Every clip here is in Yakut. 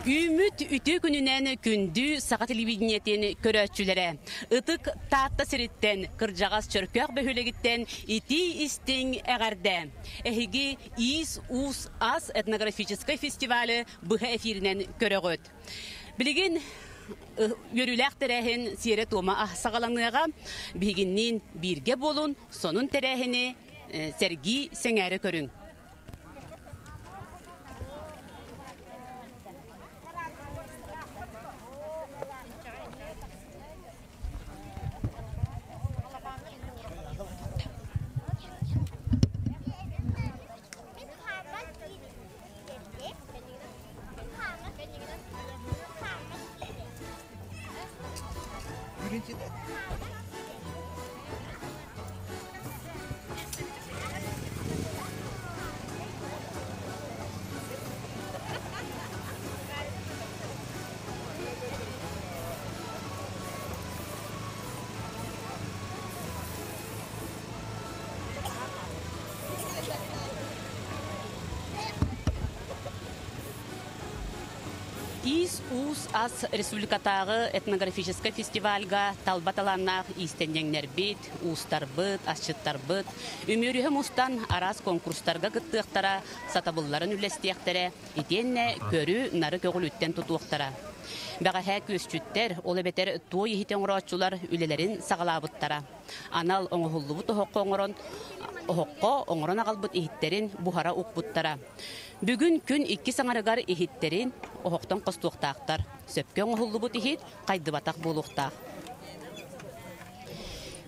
Үүммүт үтүө күнүнэн күндү саха телевидениетин көрөөччүлэрэ! Ытык Таатта сириттэн, кырдьаҕас Чөркөөх бөһүөлэгиттэн итии-истиҥ эҕэрдэ! Эһиги Иис-уус ас этнографическай фестивалы быһа эфиринэн көрөҕүт. Билигин үөрүүлээх тэрээһин сиэрэ-туома саҕаланыаҕа. Биһигинниин бииргэ буолун, сонун тэрээһини сэргии сэҥээрэ көрүҥ. Иис-уус ас республикатааҕы этнографическай фестивальга талба талааннаах иистэнньэҥнэрбит, уустарбыт, асчыттарбыт үмүөрүһэ мустан араас конкурстарга кыттыахтара, сатабылларын үллэстиэхтэрэ, итиэннэ көрү-нары көҕүлүттэн тутуохтара. Бэҕэһээ күөсчүттэр, ол эбэтэр туой иһити оҥорооччулар үлэлэрин саҕалаабыттара. Анал оҥоһуллубут оһоххо оҥорон оһоххо оҥорон аҕалбыт иһиттэрин буһара укпуттара. Бүгүн күн иккис аҥарыгар иһиттэрин оһохтон хостуохтаахтар. Сөпкө оҥоһуллубут иһит хайдыбатах буолуохтаах.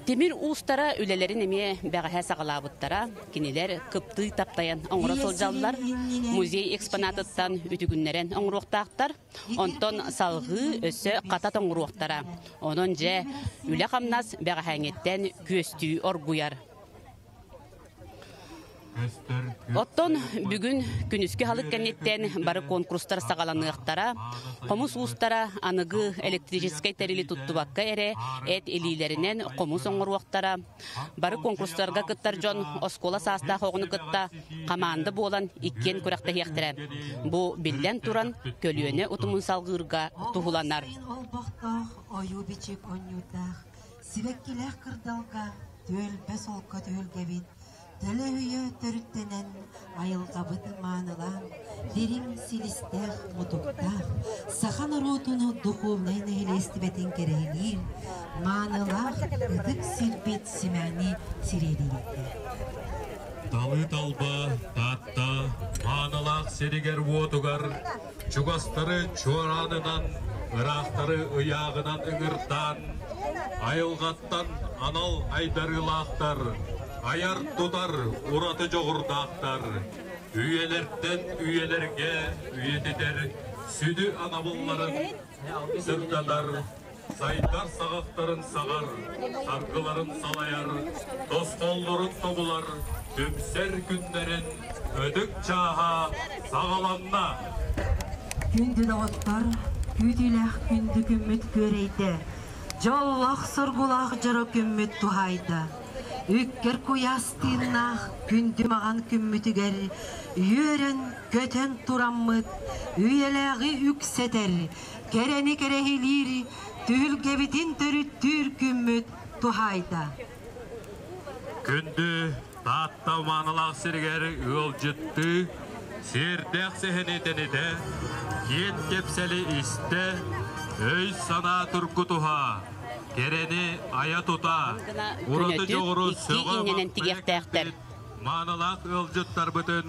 Тимир уустара үлэлэрин эмиэ бэҕэһээ саҕалаабыттара. Кинилэр кыптыы таптайан оҥоро сылдьаллар. Музей экспонатыттан үтүгүннэрэн оҥоруохтаахтар. Онтон салҕыы өссө хата тоҥоруохтара. Онон дьэ, үлэ-хамнас бэҕэһээҥҥиттэн күөстүү оргуйар. Оттон бүгүн күнүскү аһылык кэнниттэн бары конкурстар саҕаланыахтара. Хомус уустара аныгы электрическэй тэрили туттубакка эрэ эт илиилэринэн хомус оҥоруохтара. Бары конкурстарга кыттар дьон оскуола саастаах оҕону кытта хамаанда буолан иккиэн күрэхтэһиэхтэрэ. Бу, биллэн туран, көлүөнэ утумун салгыырга туһуланар. Ойуу-бичик онньуурдаах Сибэккилээх кырдалга түөлбэ солко түһүлгэбит төлөһүйэ төрүттэнэн айылҕабыт маанылаан дириҥ силистээх мутуктаах саха норуотун духовнай нэһилиэстибэтин кэрэһилиир маанылаах ытык сирбит симэни сириэдийбиттэр. Талыы талба Таатта маанылаах сиригэр-уотугар чугастары чуораанынан, ыраахтары ыйааҕынан ыҥыртаан, айылҕаттан анал айдарыылаахтар, айар-тутар ураты дьоҕурдаахтар, үйэлэртэн үйэлэргэ үйэтитэр сүдү анабылларын сырдатар, сайдар саҕахтарын саҕар, саргыларын салайар, тосхоллорун тобулар, түмсэр күннэрин ытык чааһа саҕаланна. Күндү доҕоттор, күүтүүлээх күндү күммүт күөрэйдэ, дьоллоох-соргулаах дьоро күммүт туһаайда. Үккэр куйаас тыыннаах күндү маҕан күммүтүгэр үөрэн, көтөн тураммыт, үйэлээҕи үксэтэр, Кэрэни кэрэһилиир, түһүлгэбитин төрүттүүр күммүт туһаайда. Күндү Таатта маанылаах сиригэр ыалдьыттыы, сиэрдээх сэһэни тэнитэ, киэн кэпсэли истэ, өй-санаа тургутуһа, кэрэни айа-тута, ураты Күнөтүк дьоҕуру икки сөҕө иннэнэн махтайа тигиэхтээхтэр. кэлбит маанылаах ыалдьыттарбытын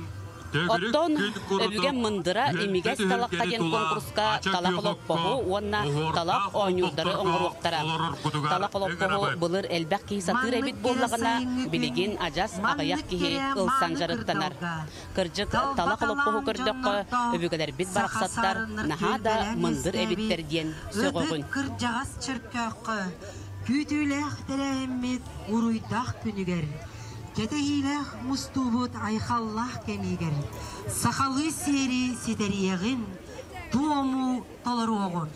Төгүрүк Оттон күн өбүгэ курдук мындыра үөрбэ имигэс талахха түһүлгэни диэн тула куонкуруска ача талах күөх окко, олоппоһу уонна талах оһуордаах оонньуурдары олбохторго оҥоруохтара. олороргутугар Талах олоппоһу ыҥырабыт. былыр элбэх киһи сатыыр Маннык эбит кэрэ буоллаҕына, сайыҥҥы күн, билигин адьас аҕыйах маннык киһи кэрэ ылсан мааны дьарыктанар. кырдалга, Кырдьык, талба талах олоппоһу талаан көрдөххө, дьоннордоох өбүгэлэрбит саха барахсаттар саарыннар наһаа да түөлбэлээн мындыр эбиттэр үөскээбит диэн ытык сөҕөҕүн. кырдьаҕас Чөркөөххө күүтүүлээх тэрээһиммит уруйдаах күнүгэр Кэтэһиилээх мустуубут айхаллаах кэмигэр сахалыы сиэри ситэриэҕин, туому толоруоҕун.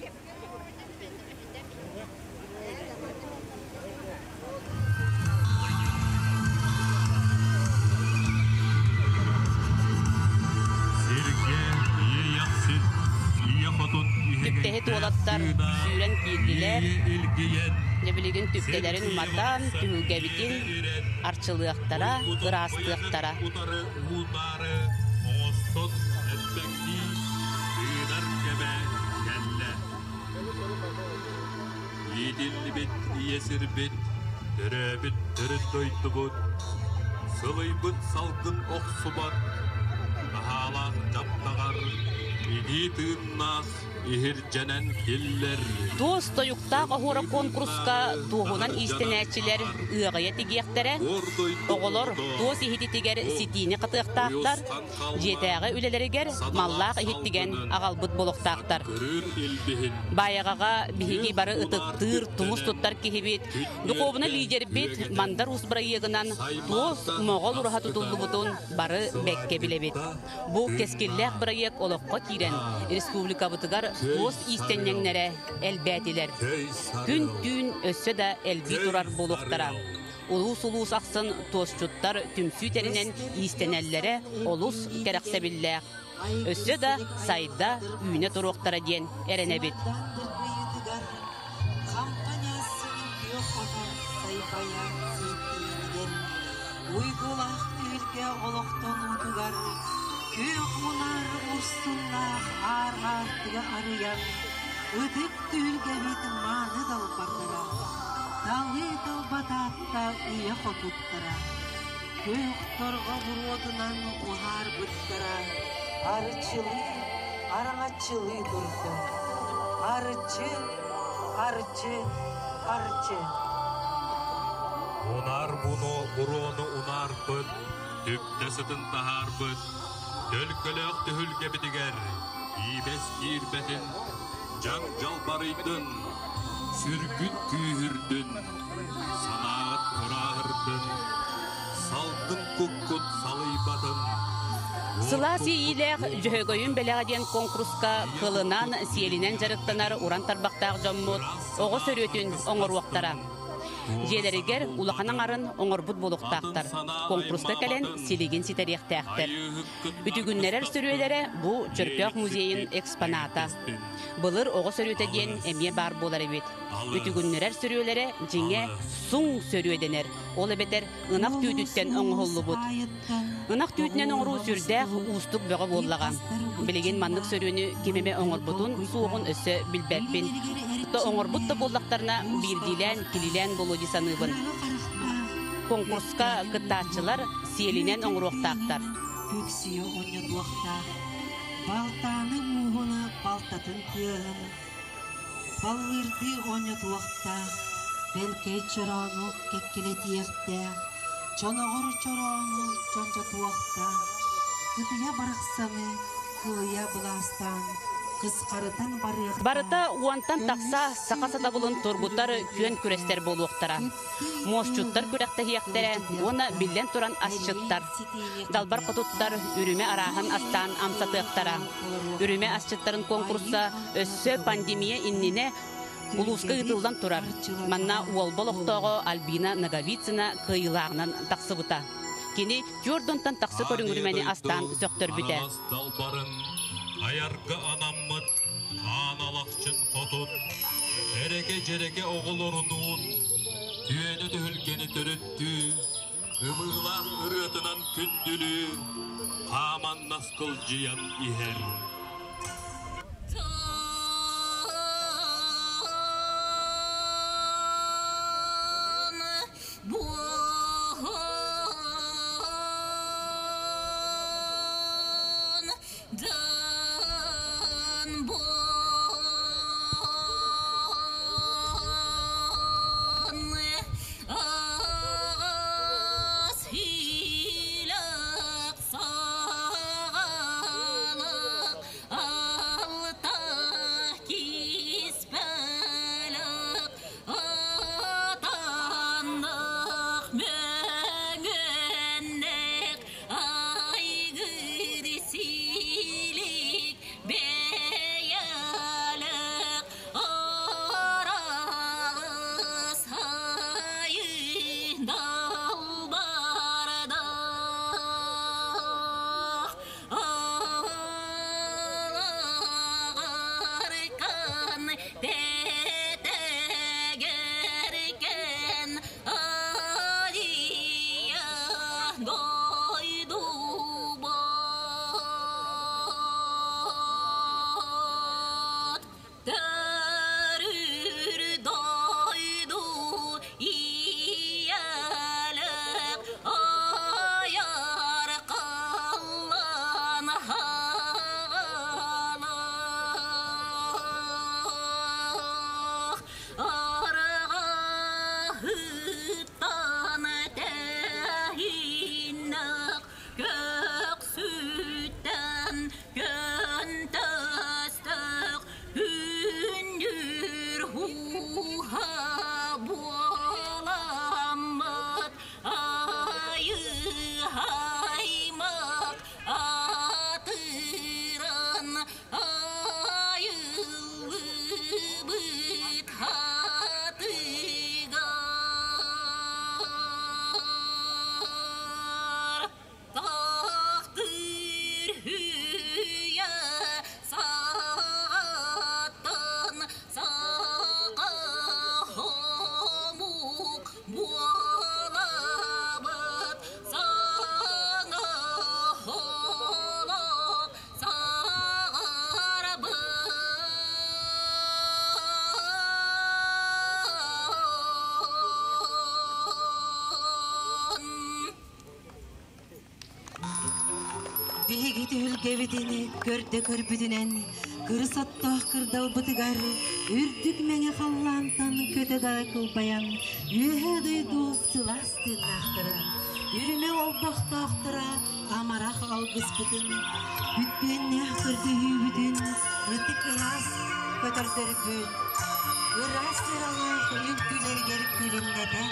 Сиргэ ийэ сир, ийэ хотун. оҕонньоттор сүүрэн киирдилэр. Дьэ билигин түптэлэрин уматан, түһүлгэбитин арчылыахтара, ыраастыахтара. Утары уутаары оҥостон эппэктии тыынар кэмэ кэллэ. Иитиллибит ийэ сирбит, төрөөбүт төрүт дойдубут, сылыйбыт салгын охсубат, таһаалаах дьаптаҕар илии тыыннаах иһирдьэнэн киллэр. Туос тойуктаах оһуора конкурска туоһунан иистэнээччилэр ыаҕайа тигиэхтэрэ, оҕолор туос иһититигэр ситиини хатыахтаахтар, дьиэтээҕи үлэлэригэр маллаах иһиттигэн аҕалбыт буолуохтаахтар. Баайаҕаҕа биһиги бары ытыктыыр, тумус туттар киһибит, духуобуна лидербит Мандар Уус бырайыагынан туос моҕол ураһа тутуллубутун бары бэккэ билэбит. Бу кэскиллээх бырайыак олоххо киирэн, республикабытыгар туос иистэнньэҥнэрэ элбээтилэр. Күн-түүн өссө да элбии турар буолуохтара. Улуус-улуус ахсын туосчуттар түмсүү тэринэн иистэнэллэрэ олус кэрэхсэбиллээх. Өссө да сайда, үүнэ туруохтара диэн эрэнэбит. Уйгулаах түһүлгэ олохтонуутугар күөх мунаар урсуннаах аар аартыга арыйан, ытык түһүлгэбит мааны далбардара, талыы талбатаатта ийэ хотуттара, күөх торҕо буруотунан уһаарбыттара, арчылыы, араҥаччылыы турдун. Арчы, арчы, арчы. Унаар буну буруону унаарбыт, түптэ сытын таһаарбыт, төлкөлөөх түһүлгэбитигэр иибэс киирбэтин, дьаҥ дьалбарыйдын, сүргүт күүһүрдүн, санааҕыт ырааһырдын, салгын куккут салыйбатын. Сылаас иэйиилээх Дьөһөгөйүн бэлэҕэ диэн конкурска кылынан, сиэлинэн дьарыктанар уран тарбахтаах дьоммут оҕо сөрүөтүн оҥоруохтара. Дьиэлэригэр улахан аҥарын оҥорбут буолуохтаахтар. Конкурска кэлэн силигин ситэриэхтээхтэр. Үтүгүннэрэр сөрүөлэрэ бу Чөркөөх музейын экспоната. Былыр оҕо сөрүөтэ диэн эмиэ баар буолар эбит. Үтүгүннэрэр сөрүөлэрэ дьиҥэ суҥ сөрүө дэнэр. Ол эбэтэр ынах түүтүттэн оҥоһуллубут. Ынах түүтүнэн оҥоруу сүрдээх уустук бөҕө буоллаҕа. Билигин маннык сөрүөнү ким эмэ оҥорбутун, суоҕун өссө билбэппин. То оҥорбут да буоллахтарына биирдиилээн, килилээн буолуо дии саныыбын. Конкурска кыттааччылар сиэлинэн оҥоруохтаахтар. Күксүйэ оонньотуохтаах, балтааны ууһуна балтатын тыаһын, баллыырдыы оонньотуохтаах, бэлкэй чороону кэккилэтиэхтээх, чоноҕор чороону чончотуохтаах, кытыйа барахсаны кылыйа былаастаан кысхарытан барыахтаах. Барыта уонтан тахса саха сатабылын тургутар күөн күрэстэр буолуохтара. Муосчуттар күрэхтэһиэхтэрэ уонна биллэн туран асчыттар. Далбар хотуттар үрүмэ арааһын астаан амсатыахтара. Үрүмэ асчыттарын конкурса өссө пандемия иннинэ улууска ыытыллан турар. Манна Уолба олохтооҕо Альбина Ноговицына кыайыылааҕынан тахсыбыта. Кини түөрт тахса көрүҥ үрүмэни астаан сөхтөрбүтэ. Далбарын айарга анаммыт аан алахчын хотун, эрэке-дьэрэке оҕолорунуун түөнэ түһүлгэни төрүттүү, ымыылаах ырыатынан күндүлүү, хааман наскылдьыйан иһэр. Түһүлгэбитин көрдө көрбүтүнэн, кырыс оттоох кырдалбытыгар үрдүк мэҥэ халлаантан көтө да кылбайан, үөһээ дойду сылаас тыыннаахтара, үрүмэ олбохтоохторо амарах алгыспытын, бүттүөннээх көрдөһүүбүтүн ытык ыраас көтөрдөрбүт, ыраас сыралаах үҥкүүлэригэр күлүмнэтэн,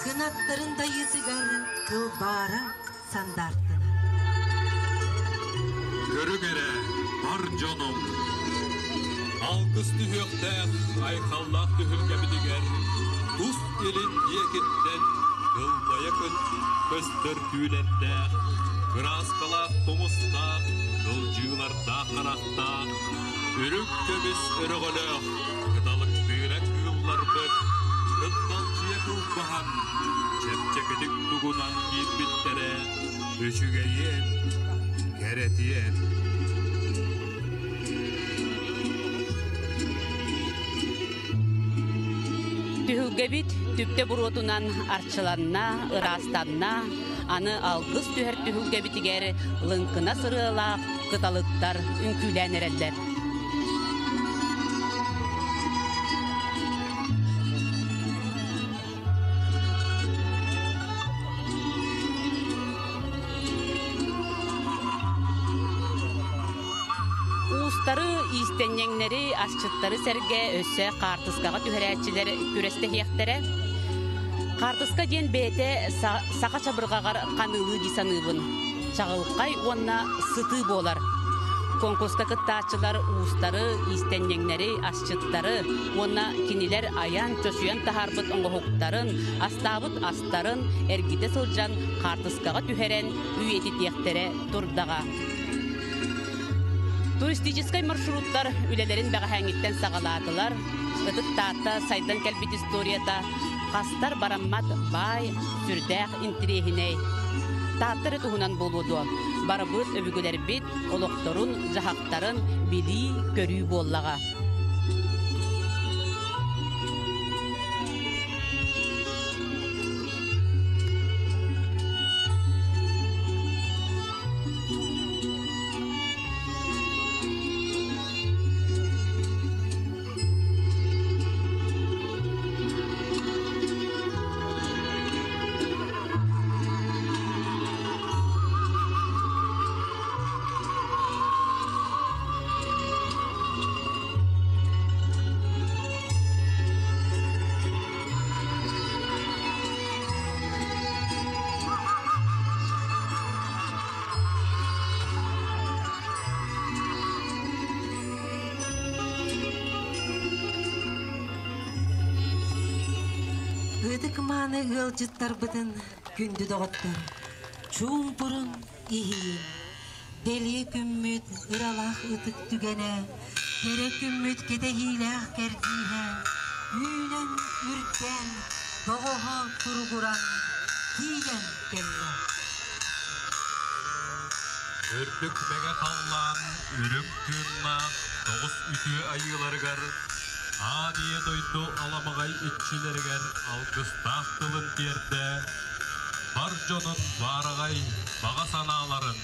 кынаттарын дайыытыгар кылбаара сандаартылар. Көрүҥ эрэ, бар дьонум! Алгыс түһүөхтээх айхаллаах түһүлгэбитигэр тус илин диэкиттэн кылбайа көстөр түүлэрдээх, кырааскалаах тумустаах, кылдьыылардаах харахтаах, үрүҥ көмүс өрөҕөлөөх кыталыктыыра кыылларбыт кындалдьыйа кылбаһан, чэпчэкитик тугунан киирбиттэрэ үчүгэйиэн, кэрэтиэн. Түһүлгэбит түптэ буруотунан арчыланна, ыраастанна, аны алгыс түһэр түһүлгэбитигэр лыҥкына сырыалаах кыталыктар үҥкүүлээн эрэллэр. Уустары, иистэнньэҥнэри, асчыттары сэргэ өссө хаартыскаҕа түһэрээччилэр күрэстэһиэхтэрэ. Хаартыска диэн бэйэтэ саха чабырҕаҕар ханыылыы дии саныыбын. Чаҕылхай уонна сытыы буолар. Конкурска кыттааччылар уустары, иистэнньэҥнэри, асчыттары уонна кинилэр айан, чочуйан таһаарбыт оҥоһуктарын, астаабыт астарын эргитэ сылдьан хаартыскаҕа түһэрэн үйэтитиэхтэрэ турдаҕа. Туристическай маршруттар үлэлэрин бэҕэһээҥҥиттэн саҕалаатылар. Ытык Таатта сайдан кэлбит историята хастар бараммат баай, сүрдээх интириэһинэй. Таатта эрэ туһунан буолуо дуо? Барыбыт өбүгэлэрбит олохторун, дьаһахтарын билии-көрүү буоллаҕа. Ытык мааны ыалдьыттарбытын күндү доҕоттор, чуумпурун иһиин, бэлиэ күммүт ыралаах ытык түгэнэ, кэрэ күммүт кэтэһиилээх кэрдииһэ, үүнэн үрдээн, тоҕоһо туругуран, тиийэн кэллэ. Үрдүк мэҥэ халлаан үрүҥ тыыннаах тоҕус үтүө айыыларыгар Аан Ийэ дойду аламаҕай иччилэригэр алгыстаах тылын тиэрдэ, бар дьонун баараҕай баҕа санааларын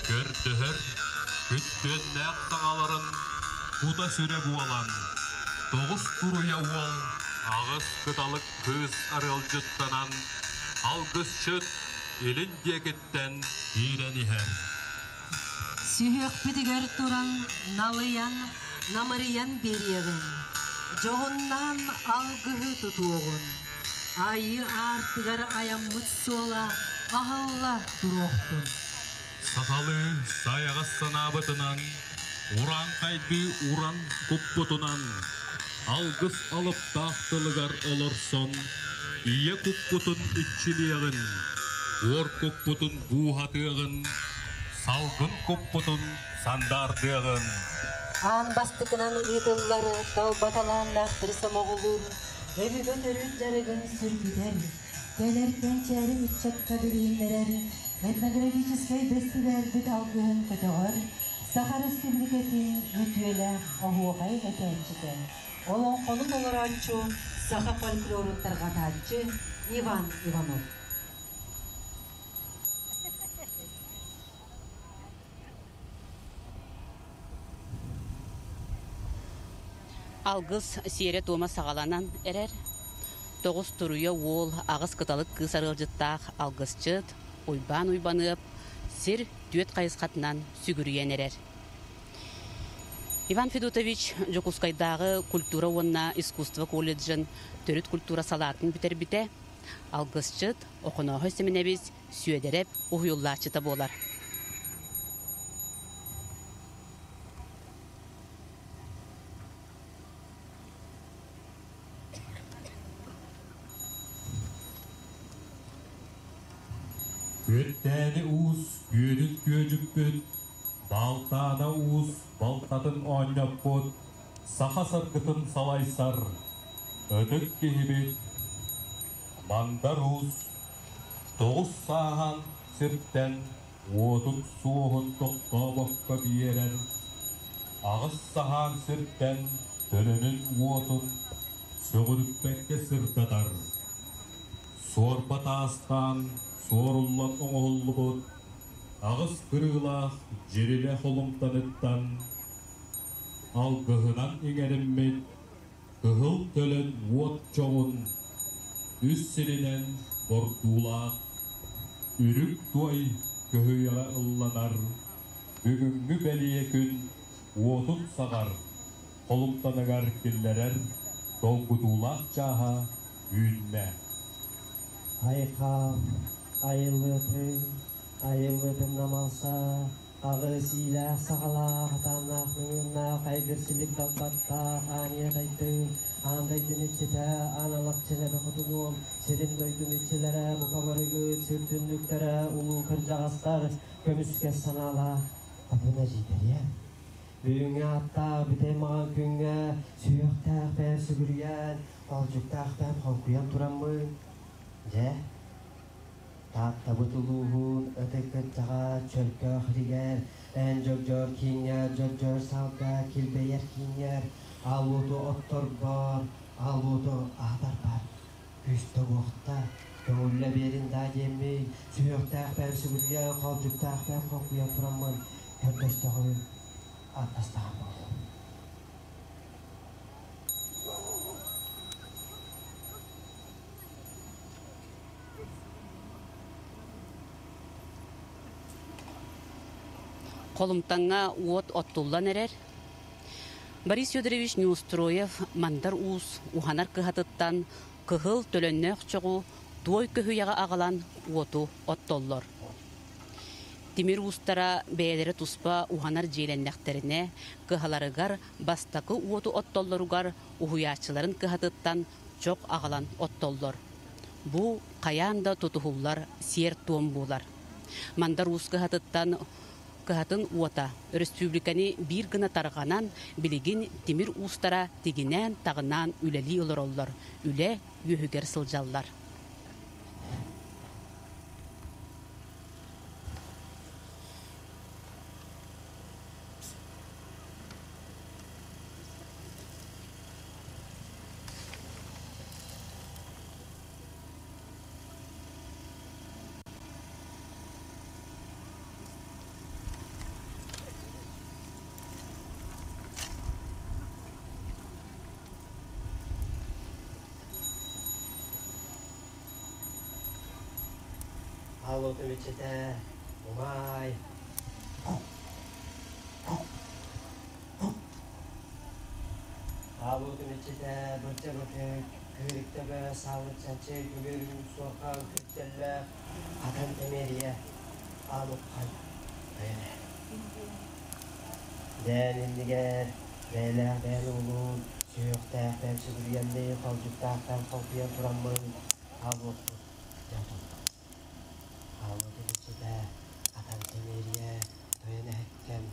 көрдөһөр күттүөннээх саҥаларын кута-сүрэ буолан, тоҕус туруйа уол, аҕыс кыталык кыыс арыалдьыттанан, алгысчыт илин диэкиттэн киирэн иһэр. Сүһүөхпүтүгэр туран налыйан, намырыйан биэриэҕиҥ, дьоһуннаан алгыһы тутуоҕун, айыы аартыгар айаммыт суола аһылла туруохтун. Сахалыы сайаҕас санаабытынан, урааҥхайдыы уран куппутунан, алгыс алыптаах тылыгар олорсон, ийэ куппутун иччилиэҕин, уор куппутун бууһатыаҕын, салгын куппутун сандаардыаҕын. Аан бастакынан ыытыллар талба талааннаахтары сомоҕолуур, өбүгэ төрүт дьарыгын сөргүтэр, кэлэр кэнчээри ыччакка билиһиннэрэр этнографическай бэстибээлбит алгыһын көтөҕөр Саха Өрөспүүбүлүкэтин үтүөлээх оһуохай этээччитэ, олоҥхону толорооччу, саха фольклорун тарҕатааччы Иван Иванов. Алгыс сиэрэ-туома саҕаланан эрэр. Тоҕус туруйа уол, аҕыс кыталык кыыс арыалдьыттаах алгысчыт Уйбаан Уйбаныап сир түөрт хайысхатынан сүгүрүйэн эрэр. Иван Федотович Дьокуускайдааҕы культура уонна искусство колледжын төрүт культура салаатын бүтэрбитэ. Алгысчыт Охонооһой Сэмэнэбис Сүөдэрэп уһуйуллааччыта буолар. Күөттээни уус күөнүн күөдьүппүт, Балтаана уус балтатын оонньоппут, саха саргытын салайсар ытык киһибит Мандар Уус тоҕус сааһан сиртэн уотун суоһун тохтообокко биэрэн, аҕыс саһаан сиртэн төлөнүн уотун сөҕүрүппэккэ сырдатар. Суорба таастаан суоруллан оҥоһуллубут аҕыс кырыылаах дьирилэ холумтаныттан алгыһынан иҥэриммит кыһыл төлөн уот чоҕун үс сиринэн бордуулаах үрүҥ туой көһүйэҕэ ылланар бүгүҥҥү бэлиэ күн уотун саҕар холумтаныгар киллэрэр долгутуулаах чааһа үүннэ. Айхал, айыллыытын, айыллыытын намалса, Аҕыс иилээх саҕалаах, атааннаах мөҥүөннээх, айгыр-силик далбаттаах, аанньа дайдын, аан дайдын иччитэ, аан алахчын эбэ хотунуом, сирин дойдун иччилэрэ, бука барыгыт, сир түннүктэрэ, улуу кырдьаҕастар, көмүскэс санаалаах хотун эдьиийдэриэ. Бүгүҥҥү ааттаах бүтэй маҕан күҥҥэ сүһүөхтээх бэйэм сүгүрүйэн, олдьуктаах бэйэм хоҥкуйан тураммын, дьэ, Тааттабыт улууһун ытык кырдьаҕа Чөркөөх иһигэр, эн дьогдьоор кииҥҥэр, дьогдьоор саалга килбэйэр кииҥҥэр, аал уоту отторбор, аал уоту аһатарбар күүстэ-уохта көҥүллэ биэрин даа диэммин, сүһүөхтээх бэйэм сүгүрүйэн, хоолдьуктаах бэйэм хоҥкуйан тураммын көрдөстөҕүм, аттастаҕым буоллун. Холумтаҥҥа уот оттуллан эрэр. Борис Федорович Неустроев Мандар Уус уһанар кыһатыттан кыһыл төлөннөөх чоҕу туой көһүйэҕэ аҕалан уоту оттоллор. Тимир уустара бэйэлэрэ туспа уһанар дьиэлэннэхтэринэ, кыһаларыгар бастакы уоту оттоллоругар уһуйааччыларын кыһатыттан чох аҕалан оттоллор. Бу хайаан да тутуһуллар сиэр-туом буолар. Мандар Уус кыһатыттан кыһатын уота өрөспүүбүлүкэни биир гына тарҕанан, билигин тимир уустара тигинээн-таҕынаан үлэлии олороллор, үлэ үөһүгэр сылдьаллар. Алло, төбөччүтэ, умай. Аалуутун иччитэ бырдьа-бытык, кыырыктабы саалык чанчык үгүрүн суорҕан күттэллээх хатан тэмиэрийэ аалуххан тойон Дээн иннигэр бэйэлээх бэйэн уолун, сүһүөхтээх бэйэм сүгүрүйэммин, холдьуктаахтан холкуйан тураммын аалуоппут дьэ отуллум. Аалуутун иччитэ хатан тэмиэрийэ тойон эһэккэм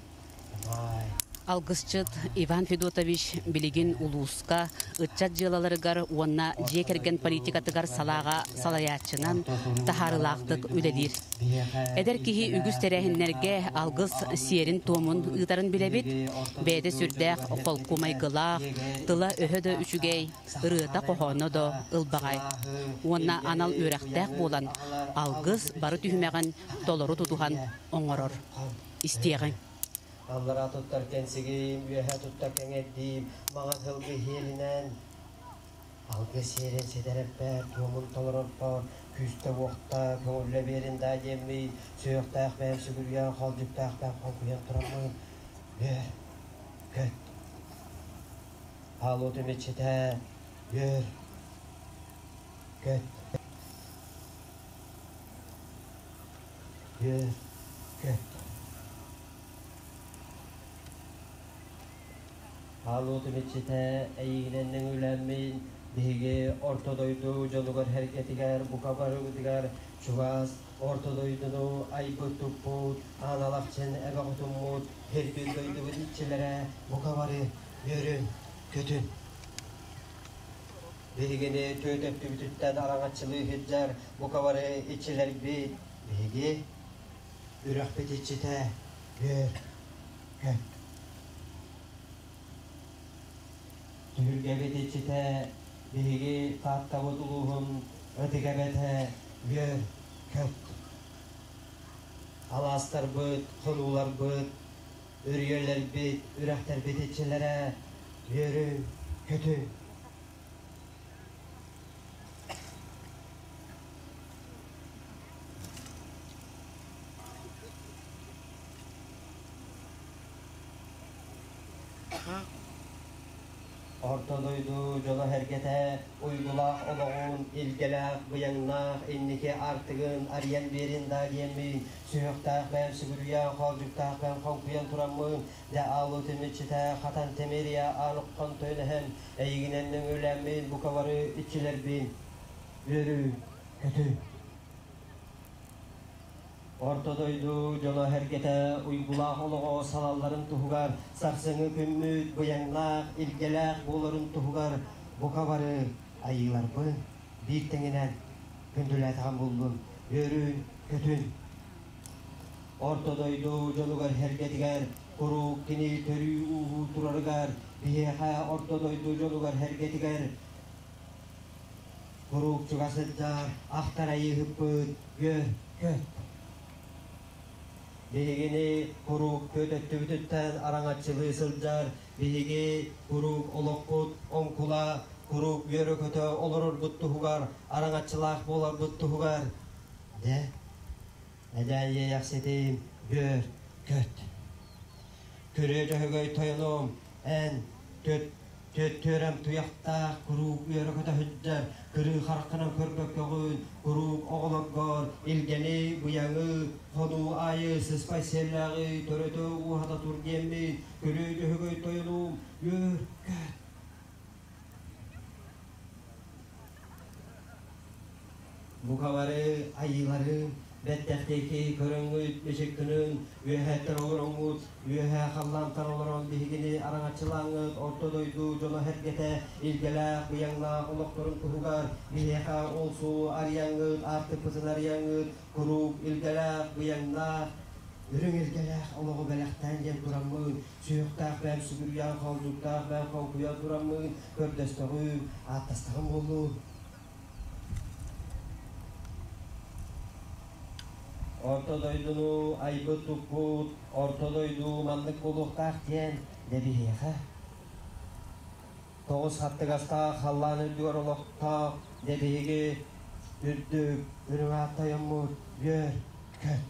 умай. Алгысчыт Иван Федотович билигин улууска ыччат дьыалаларыгар уонна дьиэ кэргэн политикатыгар салааҕа салайааччынан таһаарыылаахтык үлэлиир. Эдэр киһи үгүс тэрээһиннэргэ алгыс сиэрин-туомун ыытарын билэбит. Бэйэтэ сүрдээх холку майгылаах, тыла-өһө да үчүгэй, ырыата-хоһооно да ылбаҕай. Уонна анал үөрэхтээх буолан, алгыс бары түһүмэҕин толору тутуһан оҥорор. Истиэҕиҥ. Аллараа туттар кэнсигим, үөһэ туттар кэҥэрдиим, маҥан сылгы иһиэлинэн алгыс сиэрин ситэрэрбэр, туомун толорорбор күүстэ-уохта көҥүллэ биэрин даа диэммин, сүһүөхтээх бэйэм сүгүрүйэн, хоолдьуктаах бэйэм хоҥкуйан тураммын, үөр, көт. Хаалуутум иччитэ, үөр, көт. Үөр, көт. Хаалуутум иччитэ эйигинэн нөҥүлээммин, биһиги Орто дойду дьонугар-сэргэтигэр бука барыбытыгар чугас Орто дойдуну айбыт-туппут, Аан Алахчын эбэ хотуммут, Һирбит дойдубут иччилэрэ бука бары үөрүн, көтүн. Биһигини түөт өттүбүтүттэн араҥаччылыы сылдьар бука бары иччилэрбит, биһиги үрэхпит иччитэ үөр, көт. Түһүлгэбит иччитэ биһиги Тааттабыт улууһун ытык эбэтэ үөр, көт. Алаастарбыт, хонууларбыт, үрүйэлэрбит, үрэхтэрбит иччилэрэ үөрүн, көтүн. Орто дойду дьоно-сэргэтэ уйгулаах олоҕун, илгэлээх, быйаҥнаах инники аартыгын арыйан биэрин даа диэммин, сүһүөхтээх бэйэм сүгүрүйэн, хоолдьуктаах бэйэм хоҥкуйан тураммын, дьэ аалуу тимирчитэ хатан тимириэ аан төнөһөн, эйигинэн нөҥүөлээммин бука бары иччилэрбин үөрүү, көтүү. Орто дойду дьоно-сэргэтэ уйгулаах олоҕо салалларын туһугар сарсыҥҥы күммүт быйаҥнаах, илгэлээх буоларын туһугар бука бары айыыларбын биир тэҥинэн күндүлээтэҕим буллун, үөрүүн-көтүн. Орто дойду дьонугар-сэргэтигэр куруук кини төрүү-ууһуу турарыгар, биһиэхэ орто дойду дьонугар-сэргэтигэр куруук чугас сылдьар ахтар айыыһыппыт үөр-көт. Биһигини куруук көт өттүбүтүттэн араҥаччылыы сылдьар, биһиги куруук олохпут оҥкула, куруук үөрэ-көтө олорорбут туһугар, араҥаччылаах буоларбыт туһугар, дьэ, эдьээн иэйэхситим, үөр-көт. Күрүө Дьөһөгөй тойонум, эн түөрэм туйахтаах куруук үөрэ-көтө сылдьар, кырыы хараххынан көрбөккөҕүн, куруук оҕолоргор илгэни, быйаҥы, хонуу аайы сыспай сиэллээҕи төрөтө ууһата тур диэммин, Күрүө Дьөһөгөй тойонум, үөр-көт. Бука бары айыылары бэттэхтиэки көрөҥҥүт, мичик гынын, үөһээттэн олороҥҥут, үөһээ халлаантан олорон биһигини араҥаччылааҥҥыт орто дойду дьоно-сэргэтэ илгэлээх, быйаҥнаах олохторун туһугар биһиэхэ ол суолу арыйаҥҥыт, аартыкпытын арыйаҥҥыт, куруук илгэлээх, быйаҥнаах, үрүҥ илгэлээх олоҕу бэлэхтээн диэн тураммын, сүһүөхтээх бэйэм сүгүрүйэн, холдьуктаах бэйэм хоҥкуйан тураммын, көрдөстөҕүм, ааттастаҕым буоллун. Орто дойдуну айбыт-туппут, орто дойду маннык буолуохтаах диэн дэбиһиэхэ. Тоҕус хаттыгастаах халлаан үрдүгэр олохтоох дэбиһиги үрдүк үрүҥ аат тойоммут үөр көт.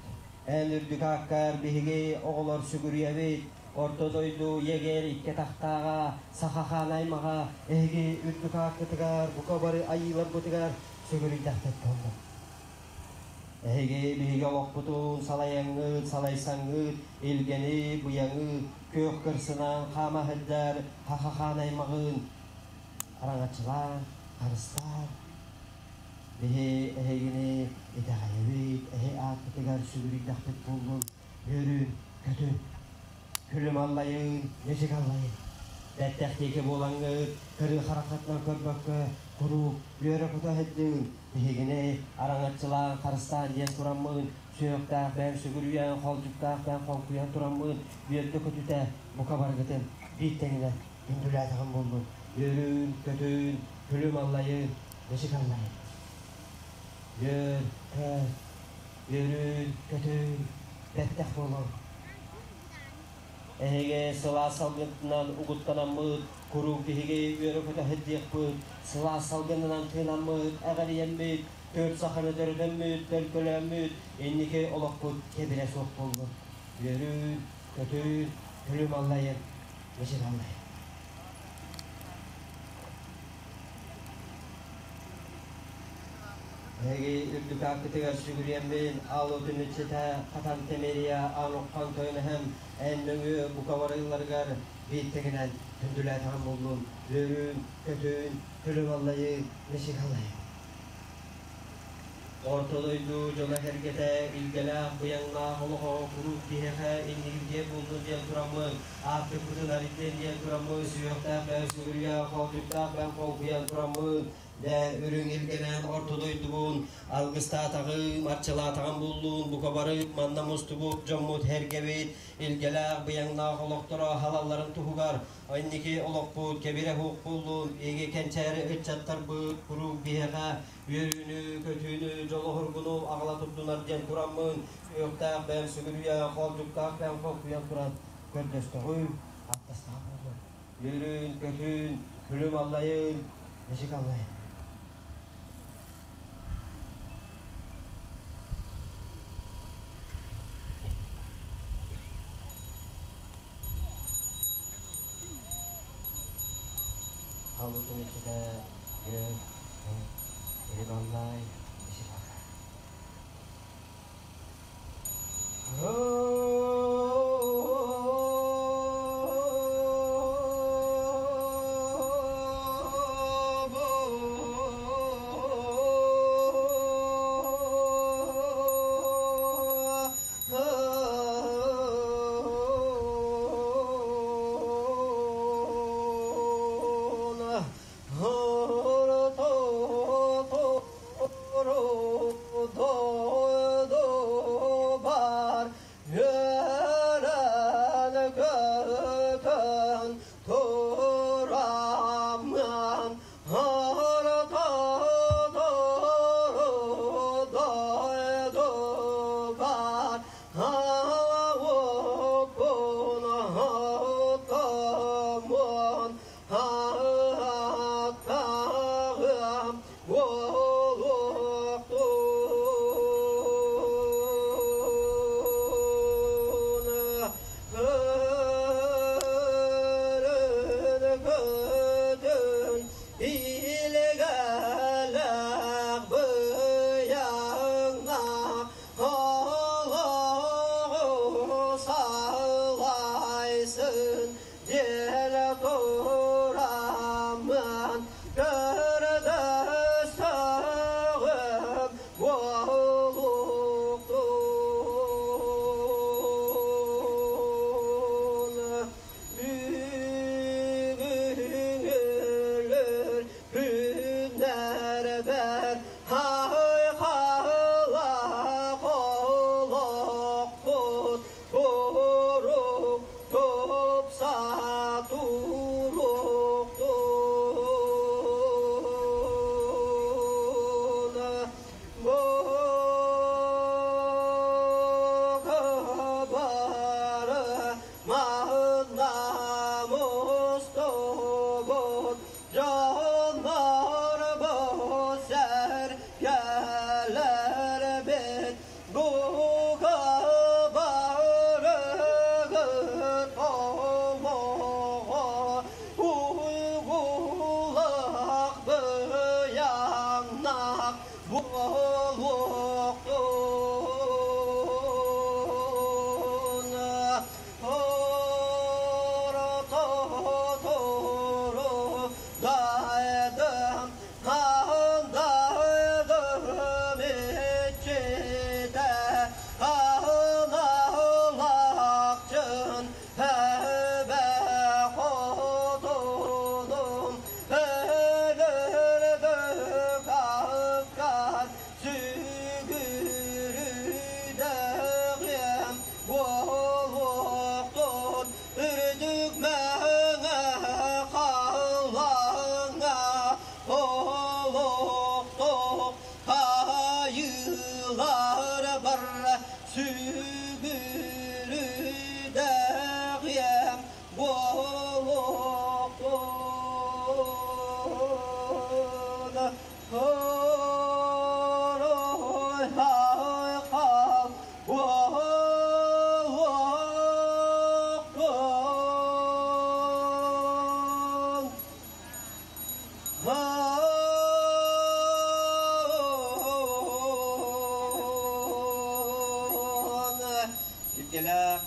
Эн үрдүк ааккар биһиги оҕолор сүгүрүйэбит, орто дойду егер икки атахтааҕа, саха хаан аймаҕа, эһиги үрдүк ааккытыгар, бука бары айыыларбытыгар сүгүрүйдэхпит буоллун. Эһиги биһиги олохпутун салайаҥҥыт, салайсаҥҥыт, илгэни, быйаҥы, күөх кырсынан хаама сылдьар хаха хаан аймаҕын араҥаччылаан, харыстаан, биһи эһигини итэҕэйэбит, эһи ааккытыгар сүгүрүйдэхпит буоллун, үөрүн, көтүн, күлүм аллайын, мичик аллайын. Бэттэх диэки буолаҥҥыт, кырыы хараххытынан көрбөккө, куруук үөрэ-көтө сылдьыҥ, биһигини араҥаччылаан, харыстаан диэн тураммын, сүһүөхтээх бэйэм сүгүрүйэн, холдьуктаах бэйэм хоҥкуйан тураммын, үөрдэ-көтүтэ бука барыгытын биир тэҥинэн күндүлээтэҕим буоллун. Үөрүүн, көтүүн, күлүм аллайын, мичик аллайын. Үөр, көт, үөрүүн, көтүүн, бэттэх буолуҥ. Эһиги сылаас салгынынан угуттанаммыт, куруук биһиги үөрэ-көтө сылдьыахпыт, сылаас салгынынан тыынаммыт, эҕэрийэммит, төрт саханы төрөтөммүт, төлкөлөөммүт, инники олохпут кэбирэ суох буоллун. Үөрүүн, көтүүн, күлүм аллайын, мичил аллайын. Эһиги үрдүк ааккытыгар сүгүрүйэммин, аал отун иччитэ Хатан Тэмиэрийэ аан уххан тойон эһэм эн нөҥүө бука барыылларыгар биир тэҥинэн күндүлээтэҕим буоллун, үөрүүн, көтүүн, күлүм аллайыы, мичик аллайыы. Орто дойду дьоно-сэргэтэ илгэлээх, быйаҥнаах олоҕо куруук биһиэхэ иннигиргэ буоллун диэн тураммын, аартыкпытын арыйдын диэн тураммын, сүһүөхтээх бэйэм сүгүрүйэ, хоолдьуктаах бэйэм холкуйан тураммын, Дэ үрүҥ илгэнэн орто дойдубун алгыстаатаҕым, арчылаатаҕым буоллун, бука бары манна мустубут дьоммут һэргэбит, илгэлээх, быйаҥнаах олохторо халалларын туһугар инники олохпут кэбирэ суох буоллун, эги кэнчээри ыччаттарбыт куруук биһиэхэ үөрүүнү, көтүүнү, дьолу-һоргуну аҕала турдунар диэн тураммын, сүһүөхтээх бэйэм сүгүрүйэ, хоолдьуктаах бэйэм холкуйан туран көрдөстөҕүм, аттастаҕым буоллун. Үөрүүн, көтүүн, күлүм аллайын, мичик аллайын. Халытын иччитэ үөр, күлүм аллай, мичик аллай.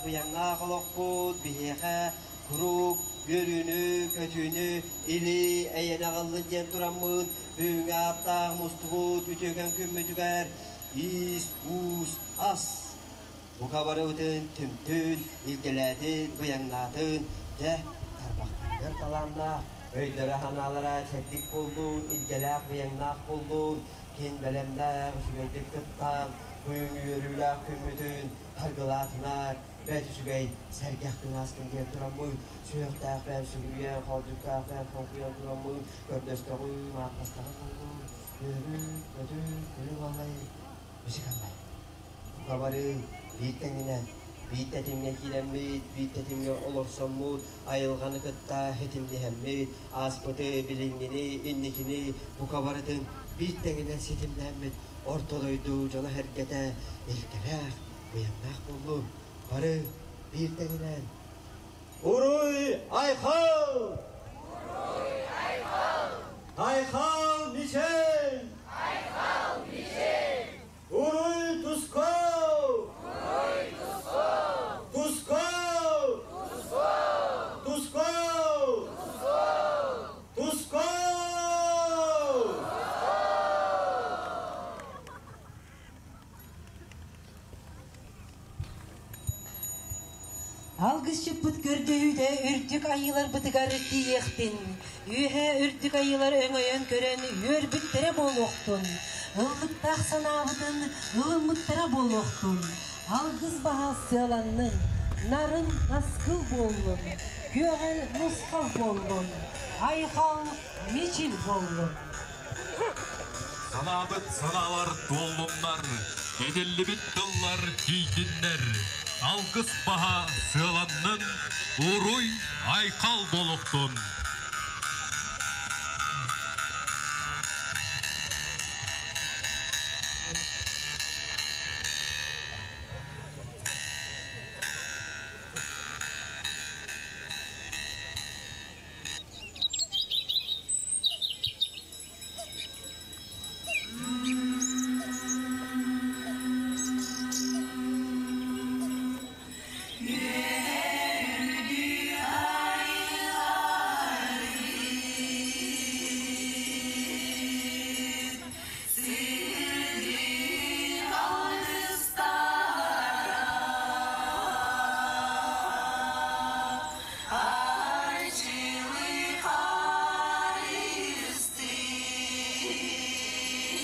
быйаҥнаах олохпут биһиэхэ куруук үөрүүнү, көтүүнү, или эйэни аҕаллын диэн тураммын, бүгүҥҥү ааттаах мустубут үтүөкэн күммүтүгэр иис, уус, ас бука барыбытын түмтүн, илгэлээтин, быйаҥнаатын, дьэ, тарбахтарыгар талааннаах, өйдөрө-санаалара чэбдик буоллун, илгэлээх, быйаҥнаах буоллун, кин бэлэмнээх, үчүгэйдик кыттан, бүгүҥҥү үөрүүлээх күммүтүн харгылаатынар, бэрт үчүгэй сэргэх күн диэн тураммын, сүһүөхтээх бэйэм сүгүрүйэн, хоолдьуктаах бэйэм хоҥкуйан тураммын, көрдөстөҕүм, ааттастаҕым буоллун, үөрүү, көтүү, күлүм аллай, мичик аллай. Бука бары биир тэҥинэн, биир тэтимҥэ киирэммит, биир тэтимҥэ олорсоммут, айылҕаны кытта ситимниһэммит, ааспыты, билиҥҥини, инникини бука барытын биир тэҥинэн ситимнээммит орто дойду дьоно-сэргэтэ илгэлээх, быйаҥнаах буоллун. Бары биир тэҥинэн Уруй Айхал! Уруй Айхал! Айхал Мичел! Айхал Мичел! Уруй Туско! Уруй Туско! Туско! Туско! Туско! Туско! Алгысчыппыт көрдөһүүтэ үрдүк айыыларбытыгар тиийиэхтин, үөһэ үрдүк айыылар өҥөйөн көрөн үөрбүттэрэ буолуохтун, ыллыктаах санаабытын ылыммыттара буолуохтун, алгыс баһа сыаланнын, нарын наскыл буоллун, күөҕэл нусхал буоллун, айхал мичил буоллун. Санаабыт санаалар туоллуннар, этиллибит тыллар тиийдиннэр, алгыс баһа сыаланнын, уруй айхал буолуохтун!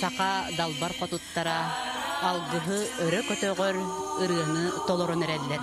Саха далбар хотуттара алгыһы өрө көтөҕөр ырыаны толорон эрэллэр.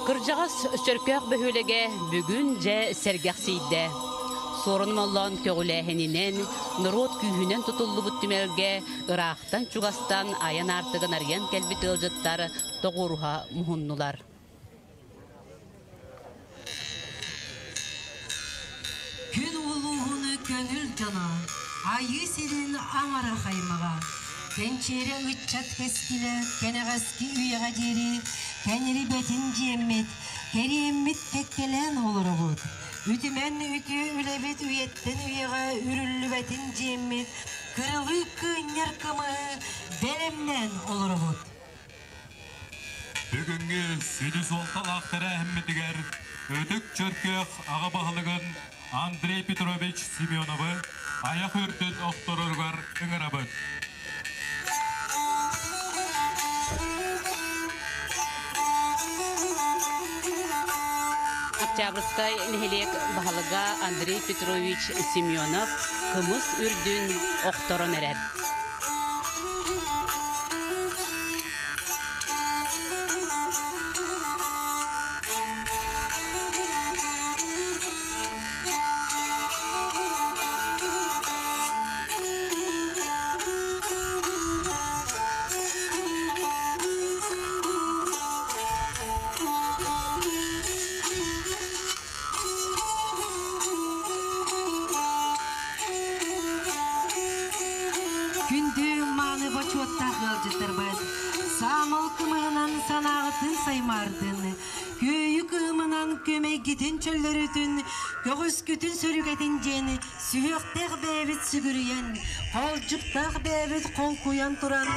Кырдьаҕас Чөркөөх бөһүөлэгэ бүгүн дьэ сэргэхсийдэ. Суорун Моллоон көҕүлээһининэн, норуот күүһүнэн тутуллубут түмэлгэ ыраахтан-чугастан айан аартыгын арыйан кэлбит ыалдьыттар тоҕуоруһа муһуннулар. Күн улууһун көҥүл дьоно, Айыы сирин амарах аймаҕа, кэнчиэри ыччат кэскилэ кэнэҕэски үйэҕэ диэри кэнирибэтин дьиэммит, кэриэммит кэккэлээн олоробут. Үтүмэн үтүө үлэбит үйэттэн үйэҕэ үрүллүбэтин дьиэммит, кырылыы кыынньар кымыһы бэлэмнээн олоробут. Бүгүҥҥү сүдү суолталаах тэрээһиммитигэр Ытык Чөркөөх аҕа баһылыгын Андрей Петрович Семеновы айах үрдүн охтороругар ыҥырабыт. Октябрьскай нэһилиэк баһылыга Андрей Петрович Семенов кымыс үрдүн охторон эрэр. Күндү мааны бочуоттаах ыалдьыттарбыт, саамал кымыһынан санааҕытын саймаардын, күөйү кыымынан күөмэйгитин чөллөрүтүн, көҕүскүтүн сөрүгэтин диэн сүһүөхтээх бэйэбит сүгүрүйэн, холдьуктаах бэйэбит холкуйан туран,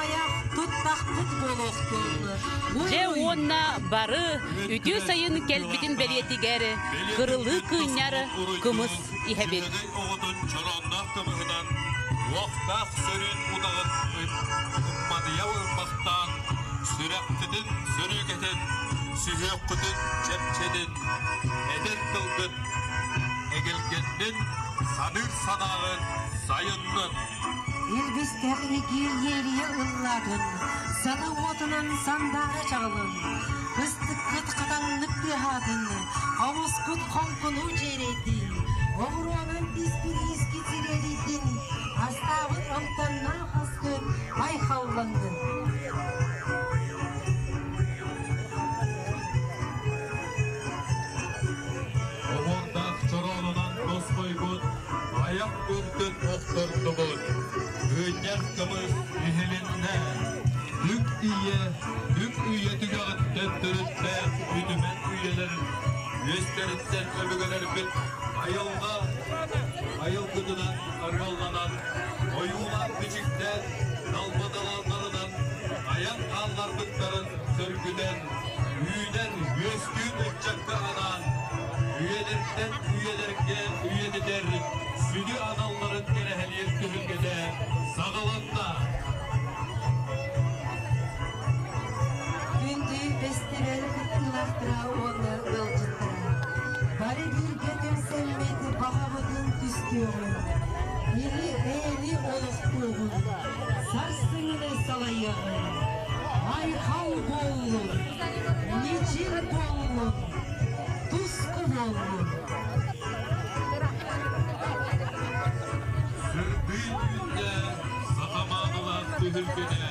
айах туттахпыт буолуохтун. Дьэ уонна бары үтүө сайын кэлбитин бэлиэтигэр кырылыы кыынньар кымыс иһэбит. Оҕотун чороонноох кымыһынан уохтаах сөрүүн утаҕын ымманыйа ылбахтаан, сүрэххитин сөрүүкэтин, сүһүөххүтүн чэпчэтин, эдэр тылгыт эгэлгэннин, саныыр санааҕын сайыннын. Илбистээх игиир иэрийэ ыллаатын, сана уотунан сандаара чаҕылын, кыстыккыт хатаннык тыаһаатын, хомускут хоҥкунуу дьиэрэйдин, оҕуруонан тиспит иискит сириэдийдин, астаабыт амтаннаах аскыт айхалланнын. Оһуордаах чороонунан тосхойбут, айах үрдүн охтордубут. Ыынньах кымыс иһилиннэ. Түк ийэ, түк үйэ түгэҕиттэн төрүттээх үтүмэн үйэлэр үөстэриттэн өбүгэлэрбит айылҕа айылгытынан арыалланан, ойуулаан-бичиктээн, далбаталаалларынан айан хаалларбыттарын сөргүтэн, үүнэн үөскүүр ыччакка анаан, үйэлэртэн үйэлэргэ үйэтитэр сүдү аналларын кэрэһэлиир түһүлгэтэ саҕаланна. Күндү бэстибээл кыттыылаахтара уонна ыалдьыттара! Бары бииргэ түмсэммит баҕабытын түстүөҕүҥ, или-эйэни олохтуоҕун, сарсыҥҥыны салайыаҕыҥ! Айхал буоллун, мичил буоллун, туску буоллун! Сырдыы түүннэ саха маанылаах түһүлгэтэ,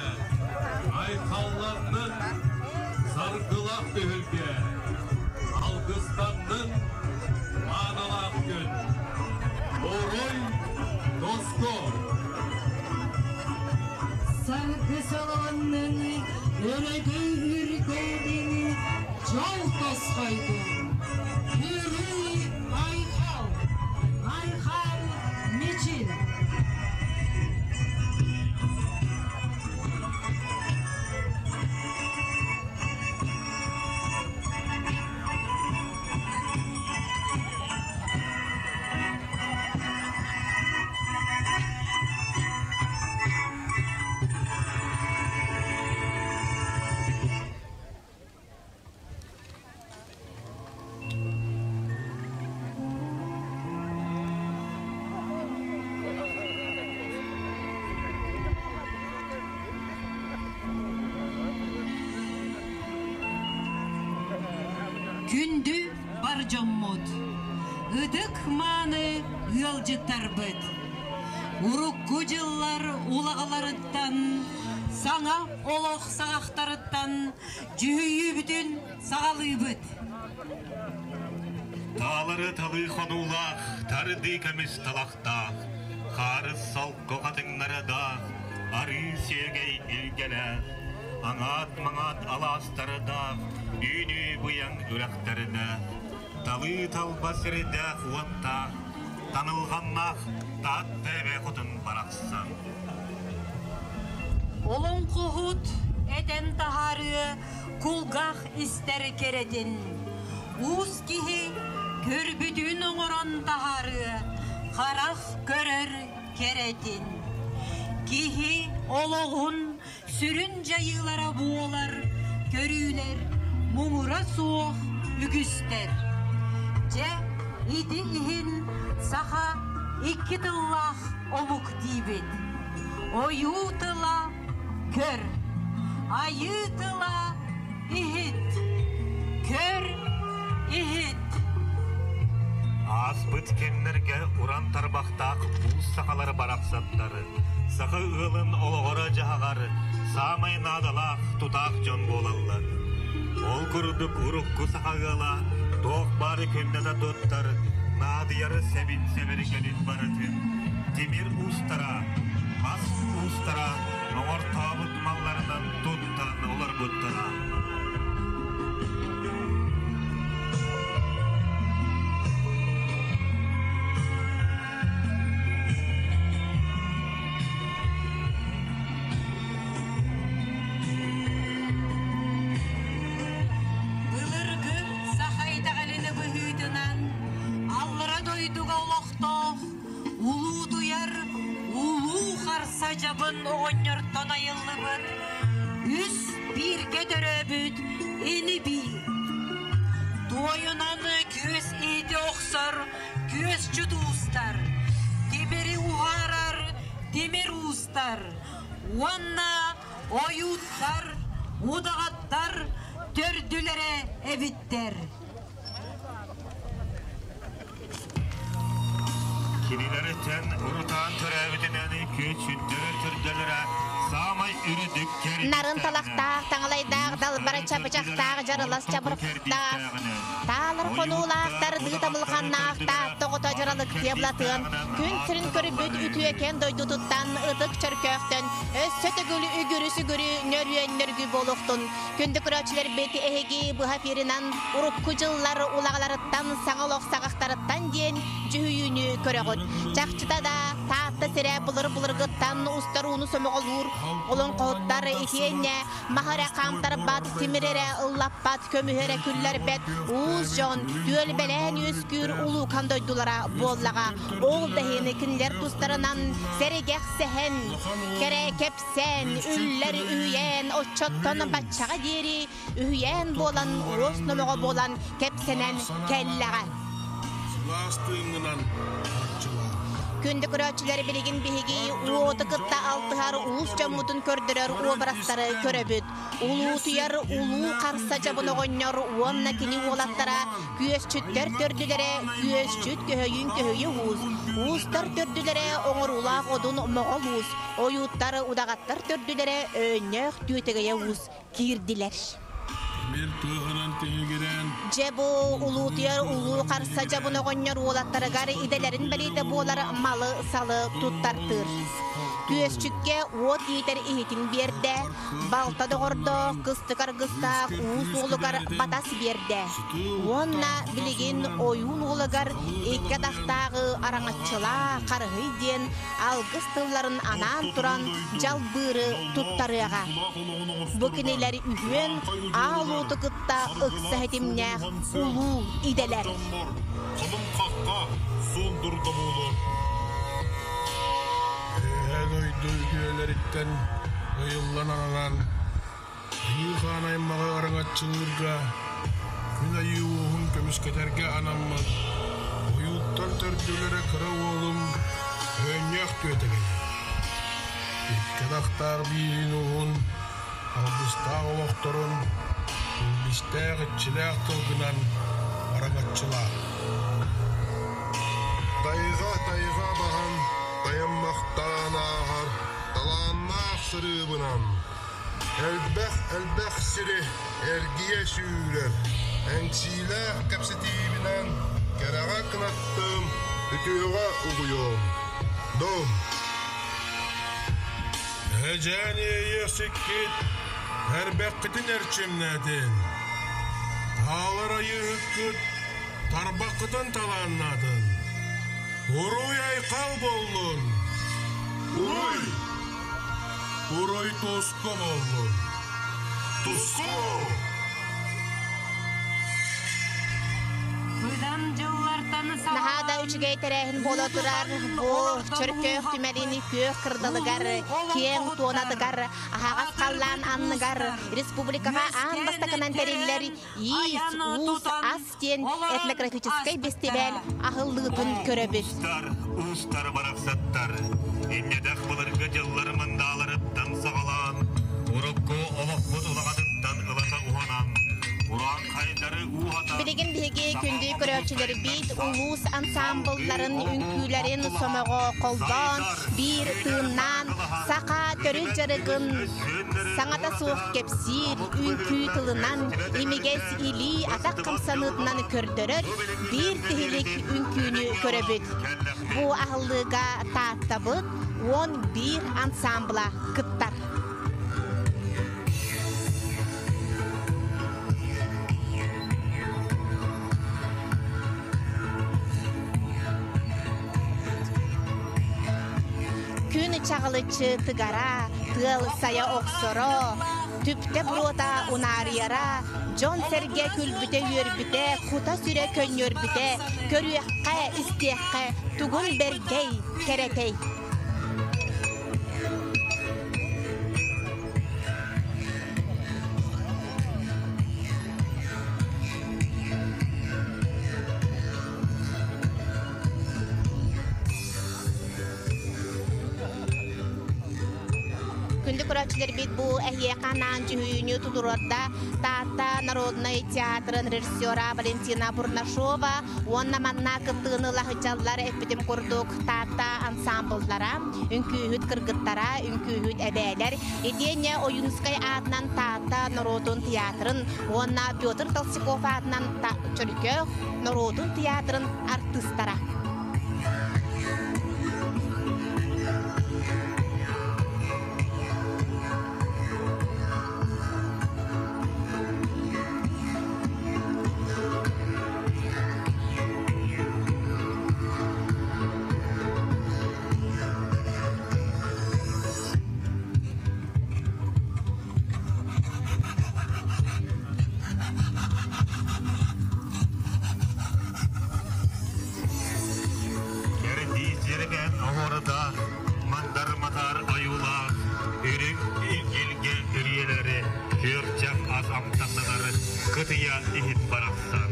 айхалланнын саргылаах түһүлгэ, алгыстаннын маанылаах күн. Орой тоско! Саргы салаланнын, өрөгөй үрдээтин, дьол тосхойдун! Өрүй айхал! Айхал мичил! Күндү бар дьоммут, ытык мааны ыалдьыттарбыт! Урукку дьыллар улаҕаларыттан, саҥа олох саҕахтарыттан дьүһүйүүбүтүн саҕалыыбыт. Таалары талыы хонуулаах, тардыы көмүс талахтаах, хаарыс солко хатыҥнарадаах, арыы сиэгэй илгэлээх, аҥаат-маҥаат алаастардаах, үүнүү быйаҥ үрэхтэрдээх, талыы талба сирдээх уоттаах, танылҕаннаах Таатта эбэ хотун барахсан. Олоҥхоһут этэн таһаарыа кулгаах истэр кэрэтин. Уус киһи көрбүтүн оҥорон таһаарыа харах көрөр кэрэтин. Киһи олоҕун сүрүн дьайыылара буолар көрүүлэр муҥура суох үгүстэр. Дьэ, ити иһин саха икки тыллаах омук диибит. Ойуу тыла көр, айыы тыла иһит, көр, иһит. Ааспыт кэмнэргэ уран тарбахтаах уус сахалары барахсаттар, саха ыалын олоҕоро-дьаһаҕар саамай наадалаах тутаах дьон буолаллар. Ол курдук урукку саха ыала туох баары күннэтэ туттар, наадыйары сэбин сэбиргэлин барытын тимир уустара, мас уустара оҥортообут малларынан туттан олорбуттара. Былыргы саха итэҕэлин быһыытынан аллара дойдуга олохтоох улуутуйар улуу харса дьабын оҕонньортон айыллыбыт үс бииргэ төрөөбүт ини-бии. Туойунан күөс иити охсор күөсчүт уустар, тимири уһаарар тимир уустар уонна ойууттар, удаҕаттар төрдүлэрэ эбиттэр. Кинилэриттэн урутаан төрөөбүтүнэн күөччүттэрэ төрдөлөрө саамай үрдүк Нарын талахтаах, таҥалайдаах, далбара чабычахтаах, дьарылас чабырахтаах, таалар хонуулаах, тардыы табылханнаах, таатта оҕото дьаралык тиэблатыан, күн сирин көрбүт үтүөкэн дойдутуттан ытык чөркөөхтөн өссө төгүл үгүрү-сүгүрү нөрүөн нөргү буолуохтун. Күндү көрөөччүлэрбит эһиги быһа эфиринэн урукку дьыллар улаҕаларыттан саҥа олох саҕахтарыттан диэн дьүһүйүүнү көрөҕүт. Чахчыта да, Таатта сирэ былыр-былыргыттан устар ууну сомоҕолуур олоҥхоһуттар итиэннэ маһы эрэ хаамтарбат, тимир эрэ ыллаппат, көмүһү эрэ күллэрбэт уус дьон түөлбэлээн үөскүүр улуукан дойдулара буоллаҕа. Ол да иһин кинилэр тустарынан сэргэх сэһэн, кэрэ кэпсээн, үллэр үһүйээн оччоттон баччаҕа диэри үһүйээн буолан, уос номоҕо буолан кэпсэнэн кэллэҕэ. Сылаас тыыҥҥынан арчылаа. Күндү көрөөччүлэр билигин биһиги уоту кытта алтыһар уус дьоммутун көрдөрөр уобарастары көрөбүт. Улуутуйар улуу харса дьабын оҕонньор уонна кини уолаттара күөсчүттэр төрдүлэрэ күөсчүт көһөйүн көһүйэ уус, уустар төрдүлэрэ оҥоруулаах одун моҕол уус, ойууттар удаҕаттар төрдүлэрэ өөнньөөх түөтэгэйэ уус киирдилэр. Тимир тыаһынан тиһигирэн Дьэ бу улуутуйар улуу харса дьабын оҕонньор уолаттарыгар идэлэрин бэлиэтэ буолар малы-салы туттартыыр. Күөсчүккэ уот иитэр иһитин биэрдэ, балта доҕордоох, кыстык аргыстаах уус уолугар батас биэрдэ. Уонна билигин ойуун уолугар икки атахтааҕы араҥаччылаа харыһый диэн алгыс тылларын анаан туран дьалбыыры туттарыаҕа. Бу кинилэр үһүөн аал уоту кытта ыкса ситимнээх улуу идэлэр. Хонум хахха суон дурда буолуо. Үөһээ дойду үтүөлэриттэн ыйыллан ананан, Айыы хаан аймаҕы араҥаччылыырга, күн айыы уоһун көмүскэтэргэ анаммыт ойууттан төрдүлэрэ кыра уолум Өөнньөөх түөтэгэйэ. Икки атахтаах биирин уһун, алгыстаах олохторун илбистээх иччилээх тылгынан араҥаччылаа. Тайҕа тайҕа баһан, тайаммахтаан ааһар талааннаах сырыыбынан, элбэх элбэх сири эргийэ сүүрэр, эҥсиилээх кэпсэтиибинэн кэрэҕэ кынаттыым, үтүөҕэ угуйуом. Дом! Эдьээн иэйиэхсиккит эрбэххитин эрчимнээтин, таалар айыыһыккыт тарбаххытын талааннаатын. Уруй-айхал буоллун! Уруй! Уруй туску буоллун! Туску! Наһаа да үчүгэй тэрээһин буола турар. Бу Чөркөөх түмэлин күөх кырдалыгар, киэҥ туонатыгар, аһаҕас халлаан анныгар республикаҕа аан бастакынан тэриллэр Иис, уус, ас диэн этнографическай бэстибээл аһыллыытын көрөбүт. Уустар, уустар барахсаттар, инньэтэх былыргы дьыллар мындааларыттан саҕалаан, урукку олохпут улаҕатыттан ылата уһанан, урааҥхайдары ууһатан, Билигин биһиги күндү көрөөччүлэрбит улуус ансаамбылларын үҥкүүлэрин сомоҕо холбоон, биир тыыннаан, саха төрүт дьарыгын саҥата суох кэпсиир, үҥкүү тылынан, имигэс илии атах хамсаныытынан көрдөрөр биир тиһилик үҥкүүнү көрөбүт. Бу аһыллыыга Тааттабыт 11 ансаамбыла кыттар. Күн чаҕылыччы тыгара, тыал сайа охсоро, түптэ буруота унаарыйара, дьон-сэргэ күлбүтэ-үөрбүтэ, кута-сүрэ көнньүөрбүтэ, көрүөххэ, истиэххэ тугун бэрдэй, кэрэтэй. Күндү көрөөччүлэрбит бу эһиэхэ анаан дьүһүйүүнү тутуруорда Таатта народнай театрын режиссера Валентина Бурнашова уонна манна кыттыыны ыла сылдьаллар эппитим курдук Таатта ансамбллара, үҥкүүһүт кыргыттара, үҥкүүһүт эбээлэр, итиэннэ Ойуунускай аатынан Таатта норуотун театрын уонна Петр Толстяков аатынан Чөркөөх норуотун театрын артыыстара. Кэрдии дьиэрэгэн оһуордаах, мандар матар ойуулаах, үрүҥ илгэ үрүйэлэри, күөрчэх ас амтаннанар кытыйа иһит барахсан.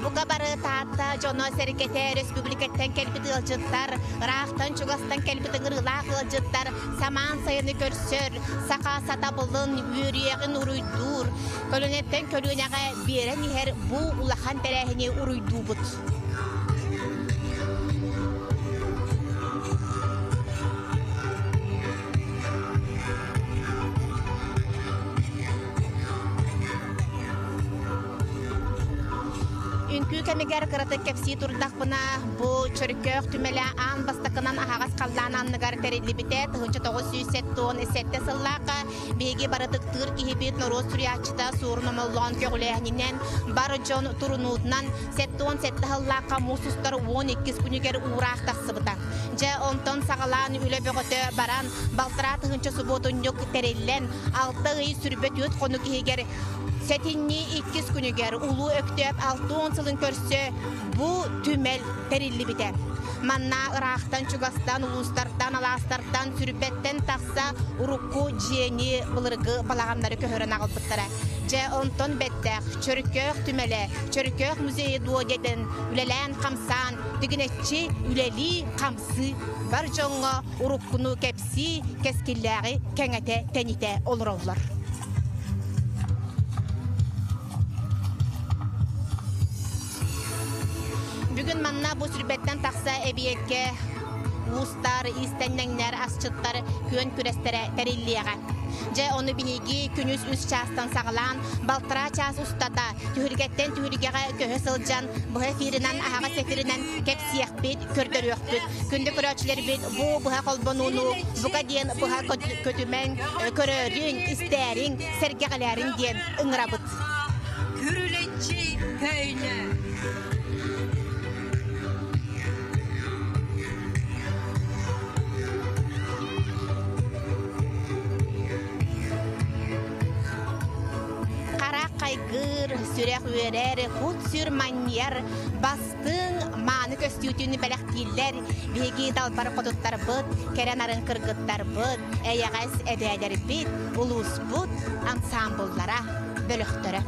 Бука бары Таатта дьоно-сэргэтэ республикаттан кэлбит ыалдьыттар, ыраахтан-чугастан кэлбит ыҥырыылаах ыалдьыттар самаан сайыны көрсөр, саха сатабылын, үөрүйэҕин уруйдуур, көлүөнэттэн көлүөнэҕэ биэрэн иһэр бу улахан тэрээһини уруйдуубут. Үҥкүү кэмигэр кыратык кэпсии турдахпына, бу Чөркөөх түмэлэ аан бастакынан аһаҕас халлаан анныгар тэриллибитэ 1977 сыллаахха биһиги барытыктыыр киһибит норуот суруйааччыта Суорун Омоллоон көҕүлээһининэн бар дьон турунуутунан 77 сыллаахха муус устар 12 күнүгэр уураах тахсыбыта. Дьэ, онтон саҕалаан үлэ бөҕөтө баран, балтараа тыһыынча субуотунньук тэриллэн, алта ый сүрбэ түөрт хонук иһигэр сэтинньи иккис күнүгэр Улуу Өктөөп 60 сылын көрсө бу түмэл тэриллибитэ. Манна ыраахтан-чугастан, улуустартан, алаастартан, сүрбэттэн тахса урукку дьиэни былыргы балаҕаннары көһөрөн аҕалбыттара. Дьэ, онтон бэттэх Чөркөөх түмэлэ, Чөркөөх музейа дуо диэн үлэлээн-хамсаан, тигинэччи үлэлии-хамсыы бар дьоҥҥо уруккуну кэпсии, кэскиллээҕи кэҥэтэ, тэнитэ олороллор. Бүгүн манна бу сүрбэттэн тахса эбиэккэ уустар, иистэнньэҥнэр, асчыттар күөн күрэстэрэ тэриллиэҕэ. Дьэ, ону биһиги күнүс үс чаастан саҕалаан, балтараа чаас устата түһүлгэттэн түһүлгэҕэ көһө сылдьан, быһа эфиринэн, аһаҕас эфиринэн кэпсиэхпит, көрдөрүөхпүт. Күндү көрөөччүлэрбит, бу быһа холбонууну бука диэн быһа көтүмэҥ, көрөөрүҥ, истээриҥ, сэргэҕэлээриҥ диэн ыҥырабыт. Чэмчи Көйнө. Харах хайгыыр, сүрэх үөрэр, кут-сүр манньыйар, бастыҥ мааны көстүүтүн бэлэхтииллэр биһиги далбар хотуттарбыт, кэрэ нарын кыргыттарбыт, эйэҕэс эбээлэрбит, улууспут ансаамбыллара, бөлөхтөрө.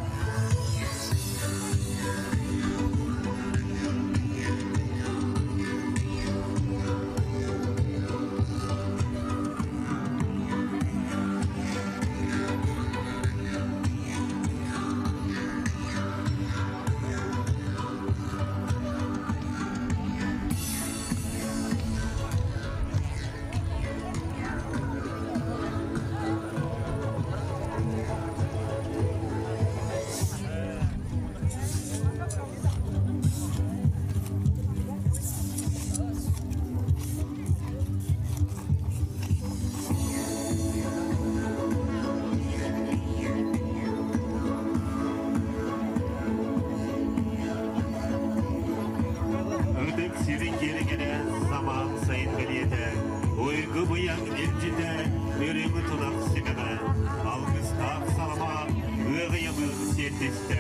Ытык сирин киэргэнэ самаан сайын бэлиэтэ, уйгу-быйаҥ илдьитэ, үрүҥ тунах симэҕэ, алгыстаах саламаат ыаҕыйабыт сиэттистэ.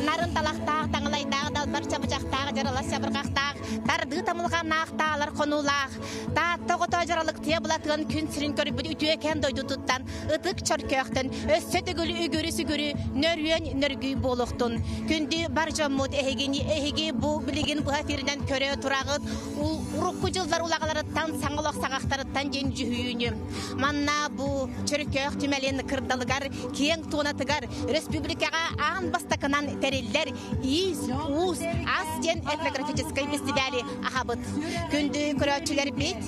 Нарын талахтаах, таҥалайдаах, далбар чабычахтаах, дьаралас чабырҕахтаах, тардыы тамылҕаннаах таалар хонуулаах, Таатта оҕото дьаралыктыйа былатыан күн сирин көрбүт үтүөкэн дойдутуттан ытык чөркөөхтөн өссө төгүл үгүрү-сүгүрү нөрүөн нөргүй буолуохтун. Күндү бар дьоммут эһигини эһиги бу билигин быһа эфиринэн көрө тураҕыт урукку дьыллар улаҕаларыттан саҥа олох саҕахтарыттан диэн дьүһүйүүнү. Манна бу Чөркөөх түмэлин кырдалыгар киэҥ туонатыгар республикаҕа аан бастакынан тэриллэр Иис, уус, ас диэн этнографическай фестивали аһабыт. Күндү көрөөччүлэрбит,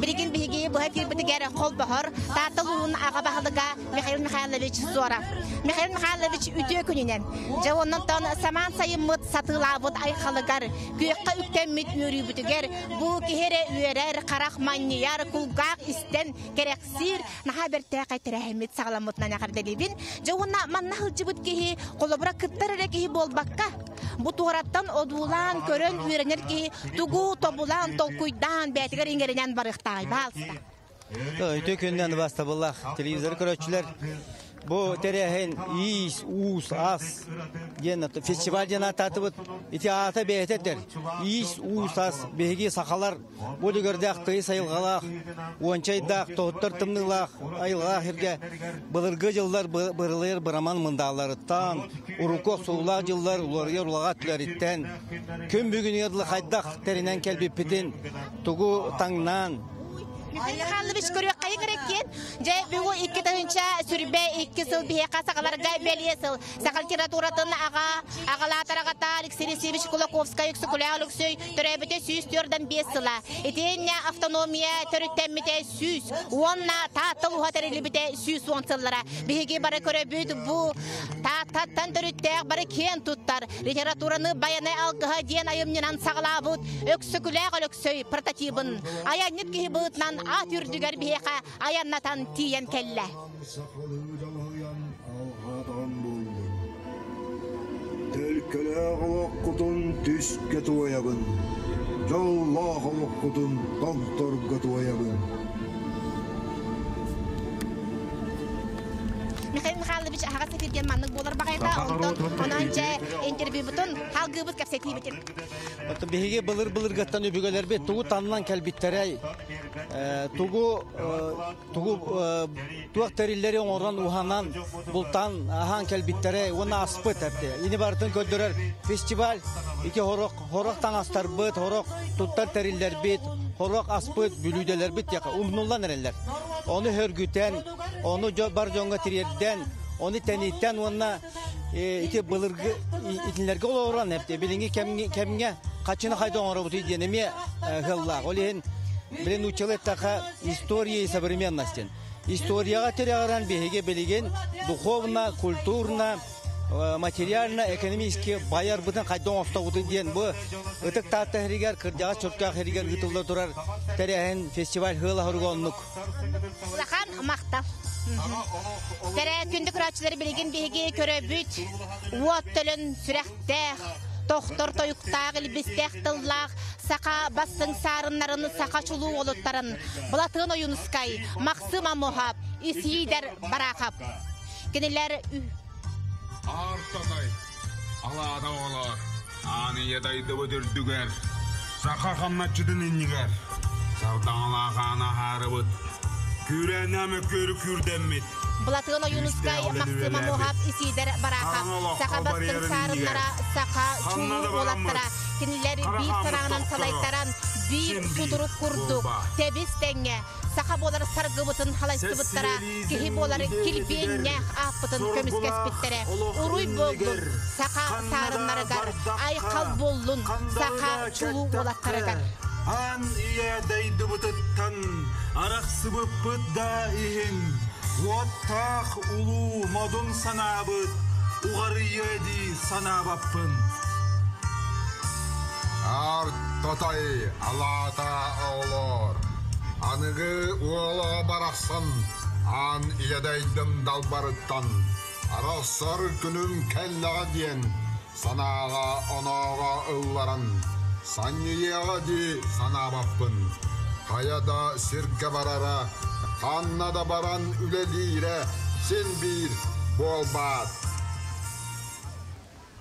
билигин биһиги быһа эфирбитигэр холбоһор Таатта улууһун аҕа баһылыга Михаил Михайлович Зоров. Михаил Михайлович үтүө күнүнэн, дьэ оннонтон самаан сайыммыт сатыылаабыт айхалыгар, күөххэ үктэммит үөрүүбүтүгэр бу киһи эрэ үөрэр, харах манньыйар, кулгаах истэн кэрэхсиир наһаа бэртээхэй тэрээһиммит саҕаламмытынан эҕэрдэлиибин. Дьэ уонна манна сылдьыбыт киһи холобура кыттар эрэ киһи буолбакка, бу туораттан одуулаан, көрөн үөрэнэр киһи тугу тобулаан, толкуйдаан, бэйэтигэр иҥэринэн барыахтааҕый баалыста. Үтүө күнүнэн убаастабыллаах телевизор көрөөччүлэр бу тэрээһин иис, уус, ас диэн фестиваль диэн ааттаатыбыт. Ити аата бэйэтэ этэр. Иис, уус, ас биһиги сахалар бу үлүгэрдээх тыйыс айылҕалаах, уончайдаах, тоһуттар тымныылаах айылҕалаах сиргэ былыргы дьыллар бырылыйар быраман мындааларыттан, урукку охсуулаах дьыллар уларыйар улаҕа өттүлэриттэн күн бүгүнүгэр дылы хайдах тэринэн кэлбиппитин тугу таҥнаан Михаил Михайлович көрүөххэйиҥ эрэ Дьэ, бүгүн 2022 сыл биһиэхэ сахаларга бэлиэ сыл. Саха литературатын аҕа, аҕалаатар аҕата Алексей Алексеевич Кулаковскай Өксөкүлээх Өлөксөй төрөөбүтэ 145 сыла. Итиэннэ автономия төрүттэммитэ 100 уонна Таатта улууһа тэриллибитэ 110 сыллара. Биһиги бары көрөбүт бу Тааттаттан төрүттээх бары киэн туттар литератураны Байанай алгыһа диэн айымньынан саҕалаабыт Өксөкүлээх Өлөксөй прототибын айанньыт киһи быһыытынан ат үрдүгэр биһиэхэ айаннатан тиийэн кэллэ. Төлкөлөөх олоххутун түскэ туойабын, дьоллоох олоххутун томторго туойабын. Михаил Михайлович аһаҕас эфиргэ маннык буолар баҕайыта, онтон онон дьэ интервьюбутун халгыыбыт кэпсэтиибитин. Оттон биһиги былыр-былыргыттан өбүгэлэрбит тугу таннан кэлбиттэрэй, тугу тугу туох тэриллэри оҥорон уһанан бултаан аһаан кэлбиттэрэ уонна аспыт эбитэ. Ини барытын көрдөрөр фестиваль ити хорох хорох таҥастарбыт, хорох туттар тэриллэрбит, хорох аспыт бүлүүдэлэрбит диэхэ умнуллан эрэллэр. Ону хөргүтэн, ону бар дьоҥҥо тириэрдэн, ону тэниттэн уонна ити былыргы итиннэргэ олорон эбитэ билиҥҥи кэмҥэ хаччыны хайда оҥоробутуй диэн эмиэ ыһыллаах. Ол иһин билин нууччалыы эттэххэ история и современность диэн. Историяҕа тирэҕирэн биһиги билигин духовно, культурно, материально, экономически байарбытын хайдах оҥостобутун диэн бу Ытык Таатта сиригэр, кырдьаҕас Чөркөөх сиригэр ыытылла турар тэрээһин фестиваль сыала соруга оннук. Улахан махтал. Тэрэ күндү көрөөччүлэр билигин биһиги көрөбүт уот төлөн сүрэхтээх, тохтор тойуктаах, илбистээх тыллаах саха бастыҥ саарыннарын, саха чулуу уолуттарын Былатыан Ойуунускай, Махсым Амуһап, Исиидэр Бараахап. Кинилэр Аар-татай, алаада оҕолоор, аан ийэ дайдыбыт үрдүгэр, саха хамначчытын иннигэр, сардаҥалаах аана аһаарыбыт, күүрээннээх мөккүөрү күүрдэммит, Былатыан Ойуунускай, күүстээх үлэни Махсыма үлэлээбит, Муһап, Исиидэр Бараахап, хараҥа олоххо саха бастыҥ барыйарын саарыннара, иннигэр, саха ханна чулуу да бараммыт, уолаттара, кинилэр хара биир хааммыт санаанан тохторо, салайтаран, биир син биир сутурук курдук, буолбаат. тэбис-тэҥҥэ саха буолар саргыбытын халайсыбыттара, киһи Сэссийэлиизм буолар идиэйэтигэр килбиэннээх ааппытын соргулаах көмүскэспиттэрэ. олох Уруй буоллун иннигэр саха ханна да саарыннарыгар, бардахха, айхал буоллун хандалы саха да чулуу кэттэххэ, уолаттарыгар. аан ийэ дойдубутуттан арахсыбыппыт да иһин, уоттаах улуу модун санаабыт уҕарыйыа дии санаабаппын. Аар тотой алаата оҕолоор, аныгы уола барахсан аан ийэдэйдин далбарыттан арахсар күнүм кэллэҕэ диэн санааҕа-онооҕо ылларан санньыйыаҕа дии санаабаппын. Хайа да сиргэ барара, ханна да баран үлэлиирэ син биир буолбаат.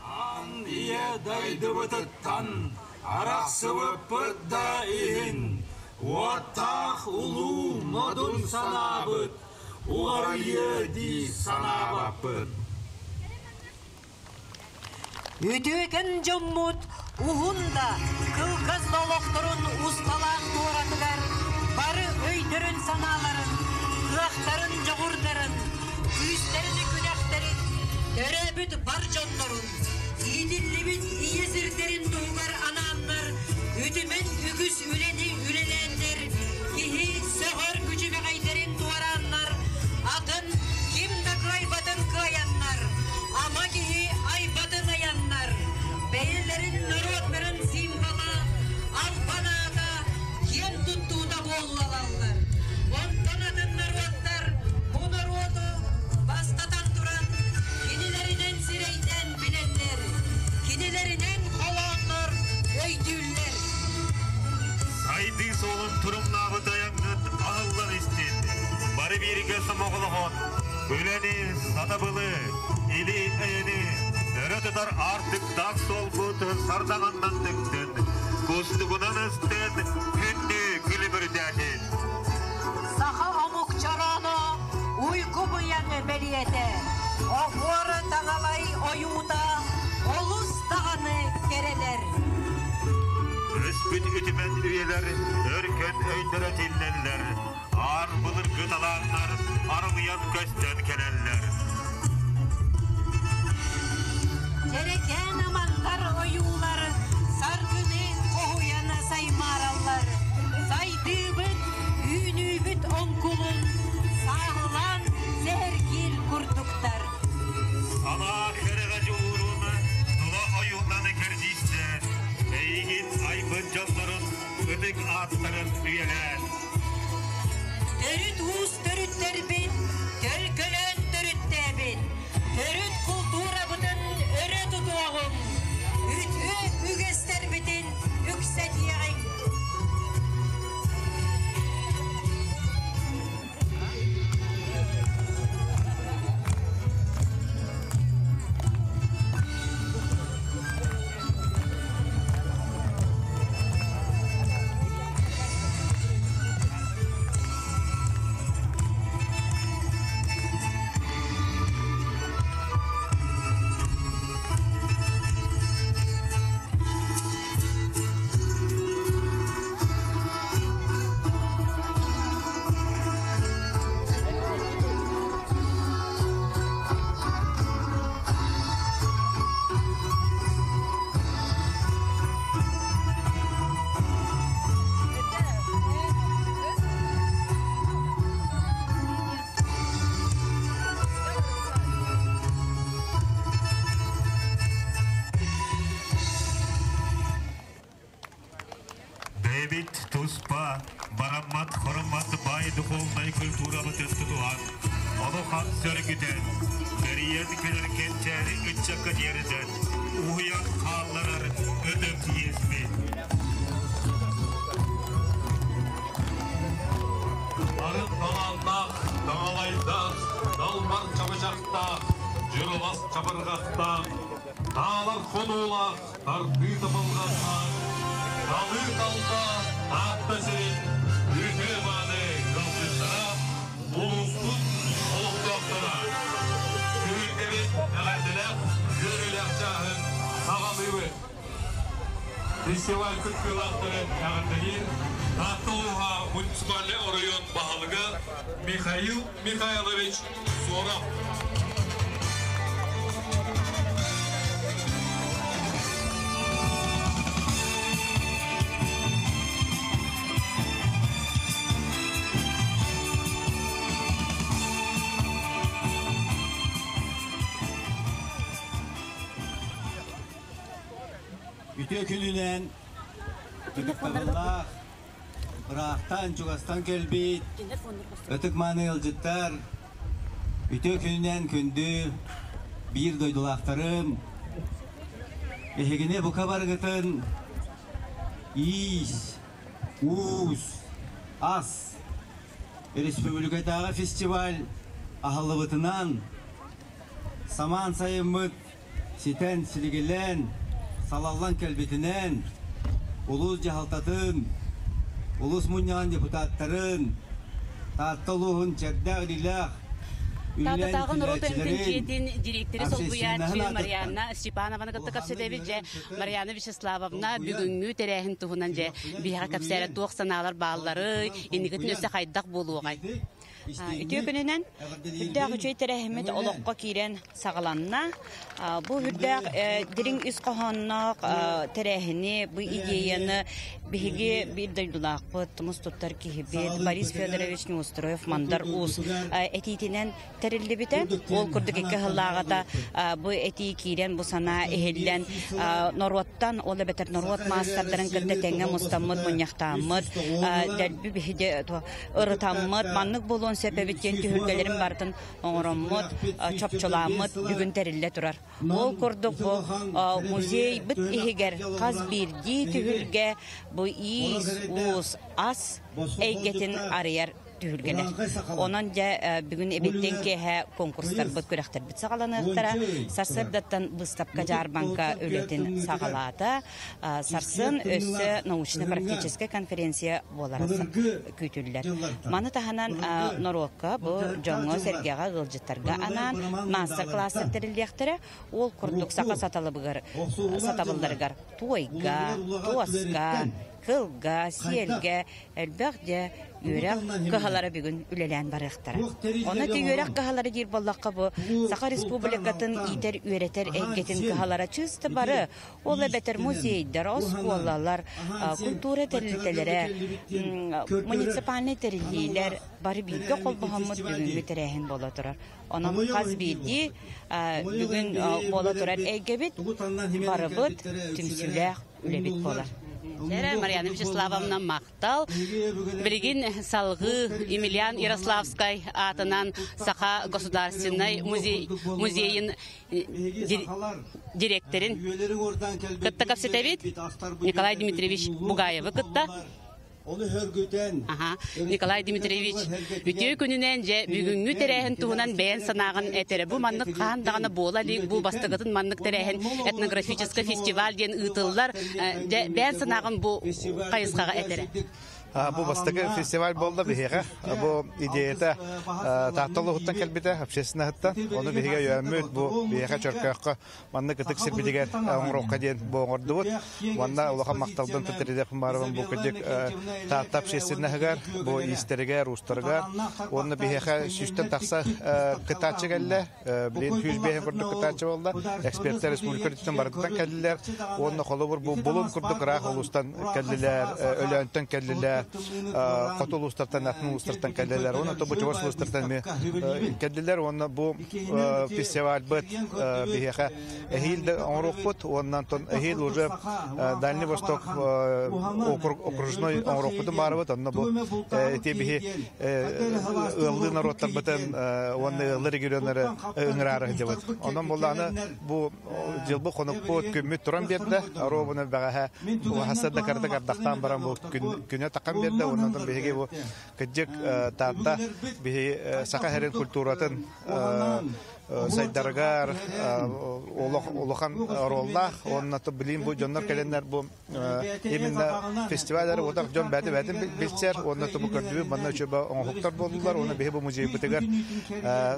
Аан ийэ дойдубутуттан арахсыбыппыт да иһин, уоттаах улуу модун санаабыт уҕарыйыа дии санаабаппын. Үтүөкэн дьоммут уһун да, кылгас да олохторун усталаах туоратыгар бары өйдөрүн-санааларын, кыахтарын-дьоҕурдарын, күүстэрин-күдэхтэрин, төрөөбүт бар дьоннорун, иитиллибит ийэ сирдэрин туһугар анааннар үтүмэн үгүс үлэни үлэлээннэр, киһи сөҕөр күчүмэҕэйдэрин туорааннар, атын ким да кыайбатын кыайаннар, ама киһи айбатын айаннар, бэйэлэрин норуоттарын символа, албан аата, киэн туттуута буоллалаллар. Онтон атын норуоттар бу норуоту бастатан туран кинилэринэн сирэйдээн билэллэр, кинилэринэн холооннор өйдүүллэр. Сайдыы суолун турумнаабыт айаҥҥыт аһыллан истин. Бары бииргэ сомоҕолоһон, үлэни, сатабылы, или-эйэни өрө тутар аартыктаах суолбут сардаҥаннан тыктын, кустугунан ыстын, күндү күлүмүрдээтин. Саха омук чорооно уйгу быйаҥы бэлиэтэ, оһуор таҥалай ойуута олус даҕаны кэрэлэр. Өспүт үтүмэн үйэлэр өркөн өйдөрө тиллэллэр, аар былыргы талааннар арылыйан көстөн кэлэллэр. Дьэрэкээн аманнар ойуулар саргыны хоһуйан саймаараллар. Сайдыыбыт, үүнүүбүт оҥкулун сааһылаан сэһэргиир курдуктар. Санаа кэрэҕэ дьулуурун тула ойууланы кэрдиистэ, эйигин айбыт дьоннорун ытык ааттарын үйэлээн. Төрүт уус төрүттэрбит, төлкөлөөн төрүттээбит, төрүт култуурабытын өрө тутуоҕуҥ, үтүө үгэстэрбитин үксэтиэҕиҥ. Бараммат хороммат баай духовнай культурабытын тутуһан, олохан сөргүтэн, бэрийэн кэлэр кэнчээри ыччакка тиэрдэн, уһуйан хаалларар ытык иэспит. Арын талааннаах, таҥалайдаах, далбар чабычахтаах, дьырылас чабырҕахтаах, таалар хонуулаах, тардыы табылҕаннаах, талыы талба Таатта сирин үтүө-мааны ыалдьыттара, улууспут олохтоохторо! Түһүлгэбит эҕэрдэлээх, үөрүүлээх чааһын саҕалыыбыт! Фестиваль кыттыылаахтарын эҕэрдэлиир Таатта улууһа муниципальнай оройуон баһылыга Михаил Михайлович Соров. Үтүө күнүнэн ытыктабыллаах, ыраахтан, чугастан кэлбит ытык-мааны ыалдьыттар, үтүө күнүнэн күндү биир дойдулаахтарым, эһигини бука барыгытын иис, уус, ас республикатааҕы фестиваль аһыллыбытынан самаан сайыммыт ситэн, силигилээн, салаллан кэлбитинэн, улуус дьаһалтатын, улуус мунньаҕын депутаттарын, Таатта улууһун чэрдээх илиилээх Тааттатааҕы норуот өҥөтүн дьиэтин дириэктэрэ солбуйааччы Марианна Степанованы кытта кэпсэтэбит. Дьэ, Марианна Вячеславовна бүгүҥҥү тэрээһин туһунан дьэ биһиэхэ кэпсээрэ туох санаалар баалларый, инникитин өссө хайдах буолуоҕай? Үтүө күнүнэн үрдээх үчүгэй тэрээһиммит олоххо киирэн саҕаланна. Бу үрдээх дириҥ ис хоһоонноох тэрээһини, бу идеяны биһиги биир дойдулаахпыт, тумус туттар киһибит Борис Федорович Неустроев Мандар Уус этиитинэн тэриллибитэ. Ол курдук икки сыллааҕыта бу этии киирэн, бу санаа иһиллэн норуоттан, ол эбэтэр норуот маастардарын кытта тэҥҥэ мустаммыт, мунньахтааммыт, дэлби биһиги ырытаммыт, маннык буолуон сөп эбит диэн түһүлгэлэрин барытын оҥороммут, чопчулааммыт бүгүн тэриллэ турар. Ол курдук бу музейбыт иһигэр хас биирдии түһүлгэ бу иис-уус, ас эйгэтин арыйар түһүлгэлэр. Онон дьэ бүгүн эбиттэн киэһэ конкурстарбыт, күрэхтэрбит саҕаланыахтара. Сарсыардаттан быыстапка-дьаарбаҥка үлэтин саҕалаата. Сарсын өссө научно-практическай конференция буолара күүтүллэр. Маны таһынан норуокка бу дьоҥҥо-сэргэҕэ, ыалдьыттарга анаан маастар-кылаастар тэриллиэхтэрэ. Ол курдук саха саталыбыгар, сатабылларыгар туойга, туоска, кылга, сиэлгэ элбэх дьэ үөрэх кыһалара бүгүн үлэлээн барыахтара. Ону ити үөрэх кыһалара диир буоллахха бу Саха Республикатын иитэр-үөрэтэр эйгэтин кыһалара чыста бары Ол эбэтэр музейдар, оскуолалар, культура тэрилтэлэрэ, муниципальнай тэриллиилэр бары бииргэ холбоһоммут бүгүҥҥү тэрээһин буола турар. Онон хас биирдии бүгүн буола турар эйгэбит барыбыт түмсүүлээх үлэбит буолар. Марьяна Вячеславовна махтал. Билигин салгыы Емельян Ярославскай аатынан Саха государственнай музей, музейын дириэктэрин кытта кэпсэтэбит Николай Дмитриевич Бугаевы кытта. Николай Дмитриевич, үтүө күнүнэн дьэ бүгүҥҥү тэрээһин туһунан бэйэн санааҕын этэрэ. Бу маннык хаһан даҕаны буола илик, бу бастакытын маннык тэрээһин этнографическай фестиваль диэн ыытыллар. Дьэ бэйэн санааҕын бу хайысхаҕа этэрэ. Бу бастакы фестиваль буолла биһиэхэ. Бу идеята Таатта улууһуттан кэлбитэ, общественноһыттан. Ону биһиги өйөөммүт, бу биһиэхэ Чөркөөххө маннык ытык сирбитигэр оҥоруохха диэн бу оҥордубут. Уонна улахан махталбын Петридев Умаровын бу кырдьык Таатта общественноһыгар, бу иистэригэр, уустарыгар. Уонна биһиэхэ сүүстэн тахса кытааччы кэллэ. Билин 105 курдук кытааччы буолла. Эксперттэр республика үрдүттэн барытыттан кэллилэр. Уонна холобур бу Булун курдук ыраах улуустан кэллилэр, Өлөөнтөн кэллилэр. хоту улуустартан, атын улуустартан кэллилэр. Уонна бу чугас улуустартан эмиэ кэллилэр. Уонна бу фестивальбыт биһиэхэ эһиил да оҥоруохпут. Уонна онтон эһиил уже Дальний Восток округ окружной оҥоруохпутун баарыбыт. Онно бу ити биһи ыаллыы норуоттарбытын уонна ыаллыы регионнары ыҥыраары сылдьабыт. Онон буоллаҕына бу дьылбы хонукпут күммүт туран биэрдэ. Оруобуна бэҕэһээ хаста да кырдык ардахтаан баран бу күнэ таххан биэрдэ. Онон биһиги бу кырдьык Таатта биһиги саха сирин культуратын сайдарыгар улахан оруоллаах. Уонна билим бу дьоннор кэлэннэр бу именно фестиваль отах дьон бэти бэтин билсэр уонна тубу көрдүбүт манна үчүгэй оҥоһуктар буоллулар уонна биһи бу музейбытыгар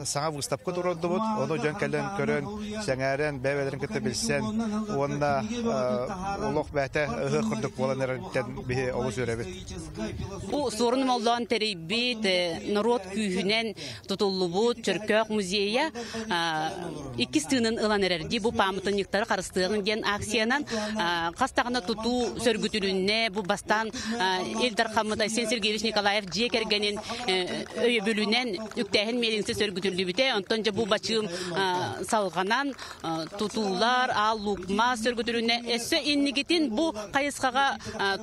саҥа выставка туруордубут ону дьон кэлэн көрөн сэҥээрэн бэйэлэрин кытта билсэн уонна олох бэйэтэ ыһыах курдук буолан эрэриттэн биһи олус үөрэбит. Бу Суорун Омоллоон тэрийбит норуот күүһүнэн тутуллубут Чөркөөх музейа иккис тыынын ылан эрэрдии бу пааматынньыктары харыстыаҕын диэн акциянан хас даҕаны тутуу сөргүтүлүннэ. Бу бастаан Ил Дархаммыт Айсен Сергеевич Николаев дьиэ кэргэнин өйөбүлүнэн үктээһин миэлиҥсэ сөргүтүллүбүтэ. Онтон дьэ бу бачыым салҕанан тутуулар, аал лук мас сөргүтүлүннэ. Өссө инникитин бу хайысхаҕа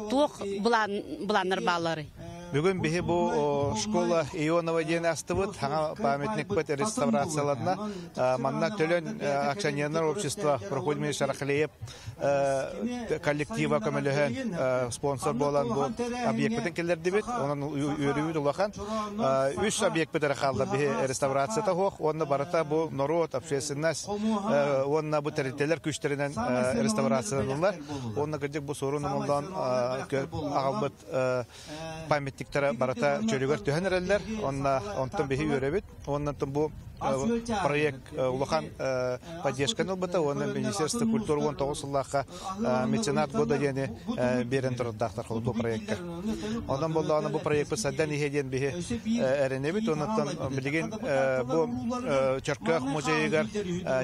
туох былааннар баалларый? Бүгүн биһи бу школа Ионова диэн астыбыт, хаҥа памятникпыт реставрацияланна. Манна төлөн акционерное общество Проходимый Шарахлеев коллектива көмөлөһөн спонсор буолан бу объекпытын киллэрдибит. Онон үөрүүбүт улахан. Үс объекпыт эрэ хаалла биһи реставрацията суох. Уонна барыта бу норуот, общественность уонна бу тэрилтэлэр күүстэринэн реставрацияланаллар. Уонна кырдьык бу суорун омоллоон аҕалбыт памятниктара барыта чөлүгэр түһэн эрэллэр. Онна онтон биһи үөрэбит. Оннан бу проект улахан поддержканы ылбыта уонна Министерство культуры 19 сыллаахха меценат года диэни биэрэн турардаахтар бу проектка. Онон боллоҕуна бу проекпыт сайдан иһэ диэн биһи эрэнэбит. Оннуттан билигин бу Чөркөөх музейыгар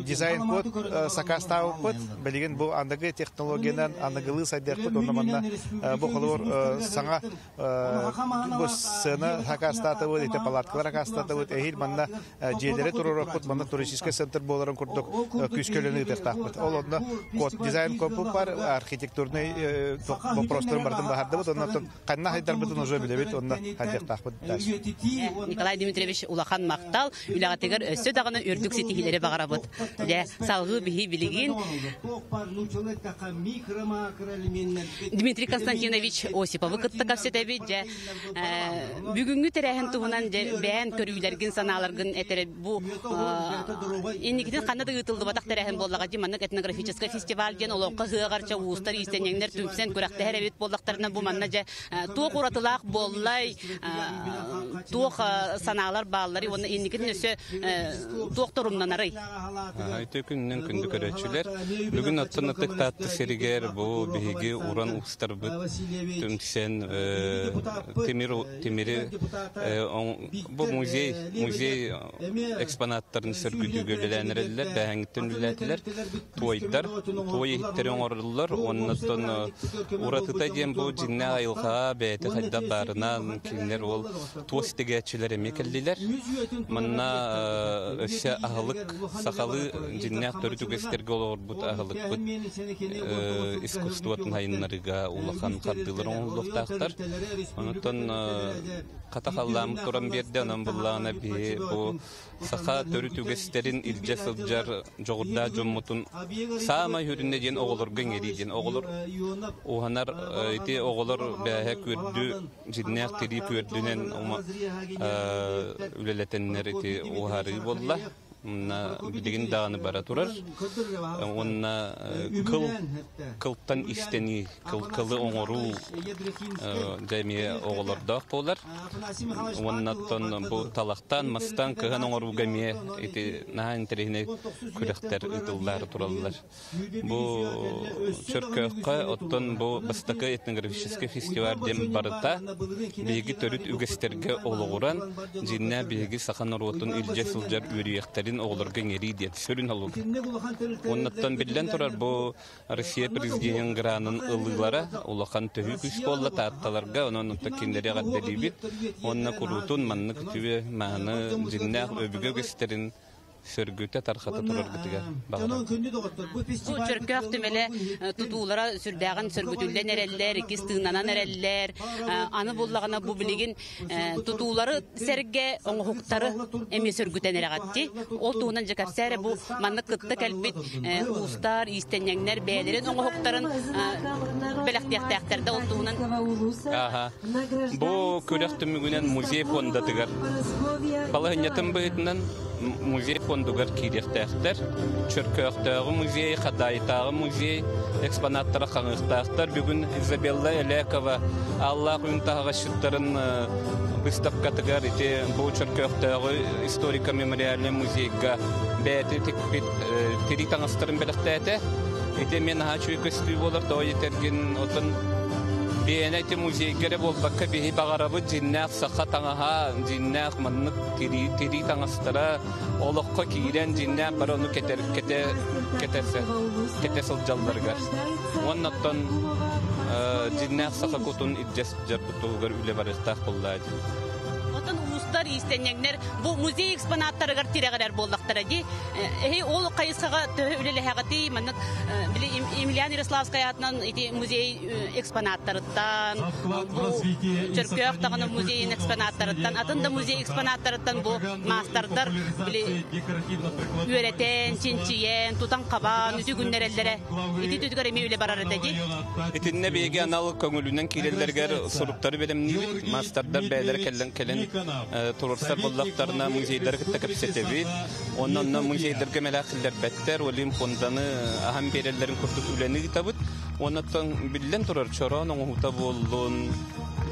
дизайн-код сакаастаабыппыт. Билигин бу аныгы технологиянан аныгылыы сайдыахпыт онно манна бу холобур саҥа бу сцена хакаастаатыбыт, ити палаткалар хакаастаатыбыт, эһиил манна дьиэлэри туруорукпут, манна туристическай центр буоларын курдук күүскэ үлэни ыытыахтаахпыт. Ол онно код дизайн код бар, архитектурный вопростарын бардын баһардыбыт, оннотон ханна хайдарбытын уже билэбит, онно хайдыахтаахпыт. Николай Дмитриевич улахан махтал, үлэҕитигэр өссө даҕаны үрдүк ситиһиилэри баҕарабыт. Дьэ, салгыы биһи билигин Дмитрий Константинович Осиповы кытта кэпсэтэбит. Дьэ, бүгүҥҥү тэрээһин туһунан дьэ бэйэн көрүүлэргин, санааларгын этэр бу инникитин ханна да ыытыллыбатах тэрээһин буоллаҕа дии маннык этнографическай фестиваль диэн олоҥхо ыһыаҕар чэ уустар иистэнньэҥнэр түмсэн күрэхтэһэр эбит буоллахтарына бу манна дьэ туох уратылаах буоллай, туох санаалар баалларый уонна инникитин өссө туох торумнанарый? Үтүө күнүнэн күндү көрөөччүлэр. Бүгүн оттон ытык Таатта сиригэр бу биһиги уран уустарбыт түмсэн тимир тимири бу музей музей экспонаттарын сөргүтүүгэ үлэлээн эрэллэр, бээһэҥҥиттэн үлэлээтилэр. Туойдар, туой иһиттэри оҥороллор уонна оттон уратыта диэн бу дьиҥнээх айылҕаҕа бэйэтэ хайдах баарынан кинилэр ол туос тигээччилэр эмиэ кэллилэр. Манна өссө аһылык сахалыы дьиҥнээх төрүт үгэстэргэ олоҕурбут аһылыкпыт искусствотын сайыннарыыга улахан хардыылар оҥоһуллуохтаахтар. Онтон хата халлааммыт туран биэрдэ, онон буллаҕына биһи бу саха төрүт үгэстэрин илдьэ сылдьар дьоҕурдаах дьоммутун саамай сүрүнэ диэн оҕолорго иҥэрии диэн оҕолор уһанар ити оҕолор бээһэ күөрдү дьиннээх тирии күөрдүнэн үлэлэтэннэр ити уһарыы буолла Уонна билигин даҕаны бара турар. Уонна кыл кылтан истэнии, кыл кылы оҥоруу дьэ эмиэ оҕолордоох буолар. Уонна оттон бу талахтан, мастан кыһан оҥорууга эмиэ ити наһаа интэриэһинэй күрэхтэр ыытыллаары тураллар. Бу Чөркөөххө оттон бу бастакы этнографическай фестиваль диэн барыта биһиги төрүт үгэстэргэ олоҕуран, дьиҥнээх биһиги саха норуотун илдьэ сылдьар үөрүйэхтэрин билиитин оҕолорго иҥэрии диэн сүрүн олуга. Оннуттан биллэн турар бу Россия президенин гранын ылыылара улахан төһүү күүс буолла таатталарга, онон онто кинилэри эҕэрдэлиибит уонна куруутун маннык үтүө мааны дьиҥнээх өбүгэ үгэстэрин сөргүтэ тархата тураргытыгар баҕарабын. Бу Чөркөөх түмэлэ тутуулара сүрдээҕин сөргүтүллэн эрэллэр, иккис тыыннанан эрэллэр. Аны буллаҕына бу билигин тутуулары сэргэ оҥоһуктары эмиэ сөргүтэн эрэҕэтти. Ол туһунан дьэ кэпсээ бу маннык кытта кэлбит уустар, иистэнньэҥнэр бэйэлэрин оҥоһуктарын бэлэхтиэхтээхтэр да ол туһунан. Аха. Бу күрэх түмүгүнэн музей фондатыгар балаһынньатын быһыытынан музей фондугар киириэхтээхтэр. Чөркөөхтөөҕү музей, Хадаайытааҕы музей экспонаттара хаҥыахтаахтар. Бүгүн Изабелла Элекова Аллаах үн таһаҕасчыттарын выставкатыгар ити бу Чөркөөхтөөҕү историко-мемориальнай музейга бэйэтэ тикпит тирии таҥастарын бэлэхтээтэ. Ити эмиэ наһаа үчүгэй көстүү буолар, тоҕо диэтэргин отон биэнэ ити музейга эрэ буолбакка биһи баҕарабыт дьиннээх саха таҥаһа, дьиннээх маннык тирии, тирии таҥастара олоххо киирэн дьиннээх бары ону кэтэр, кэтэ, кэтэ, кэтэ сылдьалларыгар. Уонна оттон дьиннээх саха кутун илдьэ сылдьарбыт туһугар үлэ барыахтаах буоллаа дии. Отон уустар, иистэнньэҥнэр бу музей экспонаттарыгар тирэҕирэр буоллахтара дии. Эһи ол хайысхаҕа төһө үлэлэһэҕитий? Маннык били Емельян Ярославскай аатынан ити музей экспонаттарыттан, бу Чөркөөх даҕаны музейын экспонаттарыттан, атын да музей экспонаттарыттан бу маастардар били үөрэтэн, чинчийэн, тутан-хабан үтүгүннэрэллэрэ. Ити түтүгэр эмиэ үлэ барар этэ дии. Итиннэ биһиги анал көҥүлүнэн киирэллэригэр суруктары бэлэмниибит. Маастардар бэйэлэрэ кэлэн кэлэн туруорсар буоллахтарына музейдары кытта кэпсэтэбит. Онно онно музейдарга мэлээх киллэрбэттэр, Олимп фонданы аһан биэрэллэрин курдук үлэни ыытабыт. Оннуттан биллэн турар чороон оҥоһуута буоллун,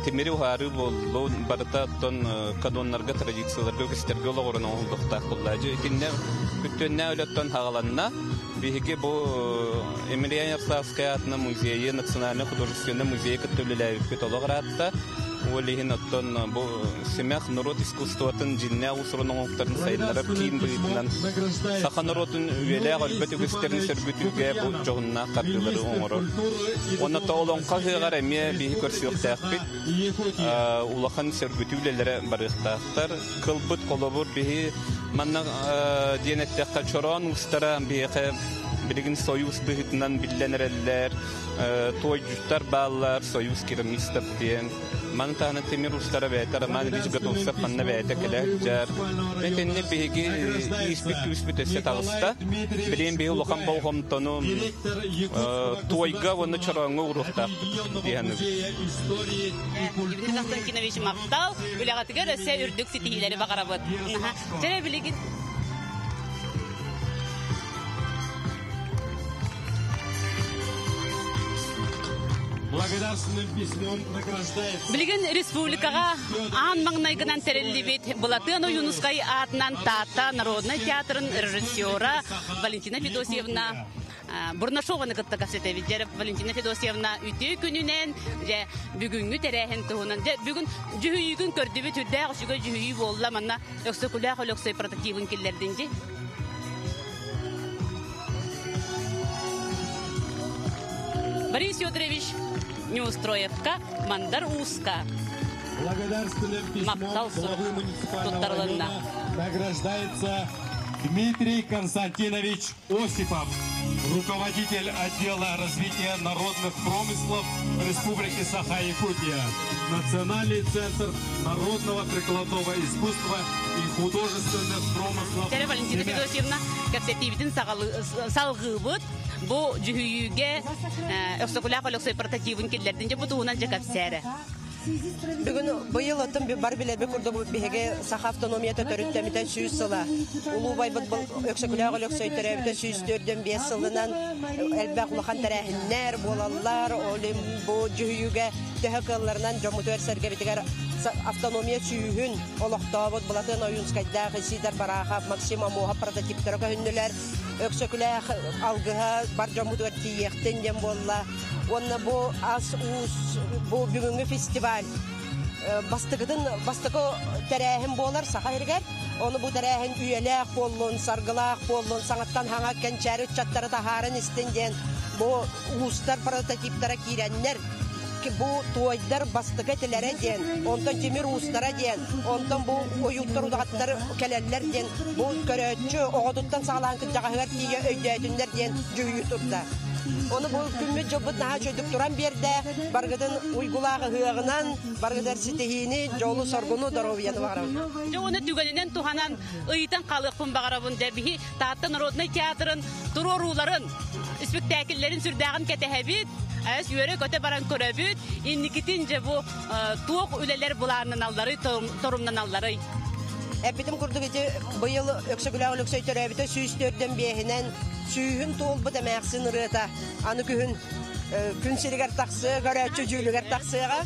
тимири уһаарыы буоллун, барыта оттон каноннарга, традицияларга, үгэстэргэ олоҕуран оҥоһуллуохтаах буолла. Дьэ итиннэ бүттүөннээх үлэттэн хаҕаланна. Биһиги бу Емельян Ярославскай аатынан музейы, Национальный художественный музейы кытта үлэлээбиппит олох ыраатта. Ол иһин оттон бу Симэх норуот искусствотын дьиннээх уус-уран оҥоһуктарын сайыннарар киин быһыытынан саха норуотун үйэлээх өлбөт үгэстэрин сөргүтүүгэ бу дьоһуннаах хардыылары оҥорор. Уонна олоҥхо ыһыаҕар эмиэ биһи көрсүөхтээхпит. Улахан сөргүтүү үлэлэрэ барыахтаахтар. Кылбыт холобур биһи манна диэн эттэххэ чороон уустара биһиэхэ билигин союз быһыытынан биллэн эрэллэр. Туойдьуттар бааллар, союз керамистов диэн. Маны таһынан тимир уустара бэйэтэ Роман Ильич Готовцев манна бэйэтэ кэлэ сылдьар. Итиннэ биһиги ииспит-күүспүт өссө таҕыста. Билигин биһи улахан болҕомтону туойга уонна чорооҥҥо ууруохтаахпыт дии саныыбын. Евгений Константинович махтал, үлэҕитигэр өссө үрдүк ситиһиилэри баҕарабыт. Чэ, билигин Благодарственным письмом награждается. Билигин республикаҕа аан маҥнайгынан тэриллибит Былатыан Ойуунускай аатынан Таатта народнай театрын режиссера Валентина Федосьевна Бурнашованы кытта кэпсэтэбит. Дьэ, Валентина Федосьевна үтүө күнүнэн, дьэ, бүгүҥҥү тэрээһин туһунан. Дьэ, бүгүн дьүһүйүүгүн көрдүбүт, үрдээх үчүгэй дьүһүйүү буолла. Манна Өксөкүлээх Өлөксөй прототибын киллэрдин дии. Борис Федорович Неустроевка, Мандар Ууска Благодарственным письмом махтал сурук главы муниципального туттарылынна. района награждается Дмитрий Константинович Осипов, руководитель отдела развития народных промыслов Республики Саха-Якутия, Национальный центр народного прикладного искусства и художественных промыслов. Тере Валентина Федосьевна кэпсэтиибитин салгыыбыт. Бу дьүһүйүүгэ Өксөкүлээх Өлөксөй портативын киллэрдин дьэ бу туһунан дьэ кэпсээрэ. Бүгүн быйыл оттон бар билэрби курдук биһиги Саха автономията төрүттэммитэ 100 сыла. Улуу байбыт Өксөкүлээх Өлөксөй төрөөбүтэ 104 сылынан элбэх улахан тэрээһиннэр буолаллар. Ол бу дьүһүйүүгэ төһө кыалларынан дьоммутугар сэргэбитигэр автономия сүүһүн олохтообут Былатыан Ойуунскайдаах, Исидор Барахов, Максим Амуоһап прототиптара көһүннүлэр. Өксөкүлээх алгыһа бар дьоммутугар тиийиэхтин диэн буолла. Уонна бу ас-уус, бу бүгүҥҥү фестиваль. бастыкытын бастакы тэрээһин буолар Саха сиригэр. Ону бу тэрээһин үйэлээх буоллун, саргылаах буоллун, саҥаттан хаҥа кэнчээри ыччаттары таһааран истин диэн бу уустар прототиптара киирэннэр бу туойдар бастакы этилэрэ диэн, онтон тимир уустара диэн, онтон бу ойууттар удаҕаттар кэлэллэр диэн бу көрөөччү оҕотуттан саҕалаан кырдьаҕаһыгар тиийэ өйдөөтүннэр диэн дьүһүйүү турда. Ону бу күммүт дьылбыт наһаа үчүгдүк туран биэрдэ. Барыгытын уйгулаах ыһыаҕынан, барыгытыгар ситиһиини, дьолу-соргуну, доруобуйаны баҕарабын. Дьэ уонна түгэнинэн туһанан ыйытан хаалыахпын баҕарабын. Дьэ биһи Таатта народнай театрын туруорууларын, испиктээкиллэрин сүрдээҕин кэтэһэбит, ас үөрэ-көтө баран көрөбүт. Инникитин дьэ бу туох үлэлэр былааннаналларый, торумнаналларый? Эппитим курдук ити быйыл Өксөкүлээх Өлөксөй төрөөбүтэ 104 5-инэн сүүһүн туолбут эмээхсин ырыата аны күһүн күн сиригэр тахсыа, көрөөччү дьүүлүгэр тахсыаҕа.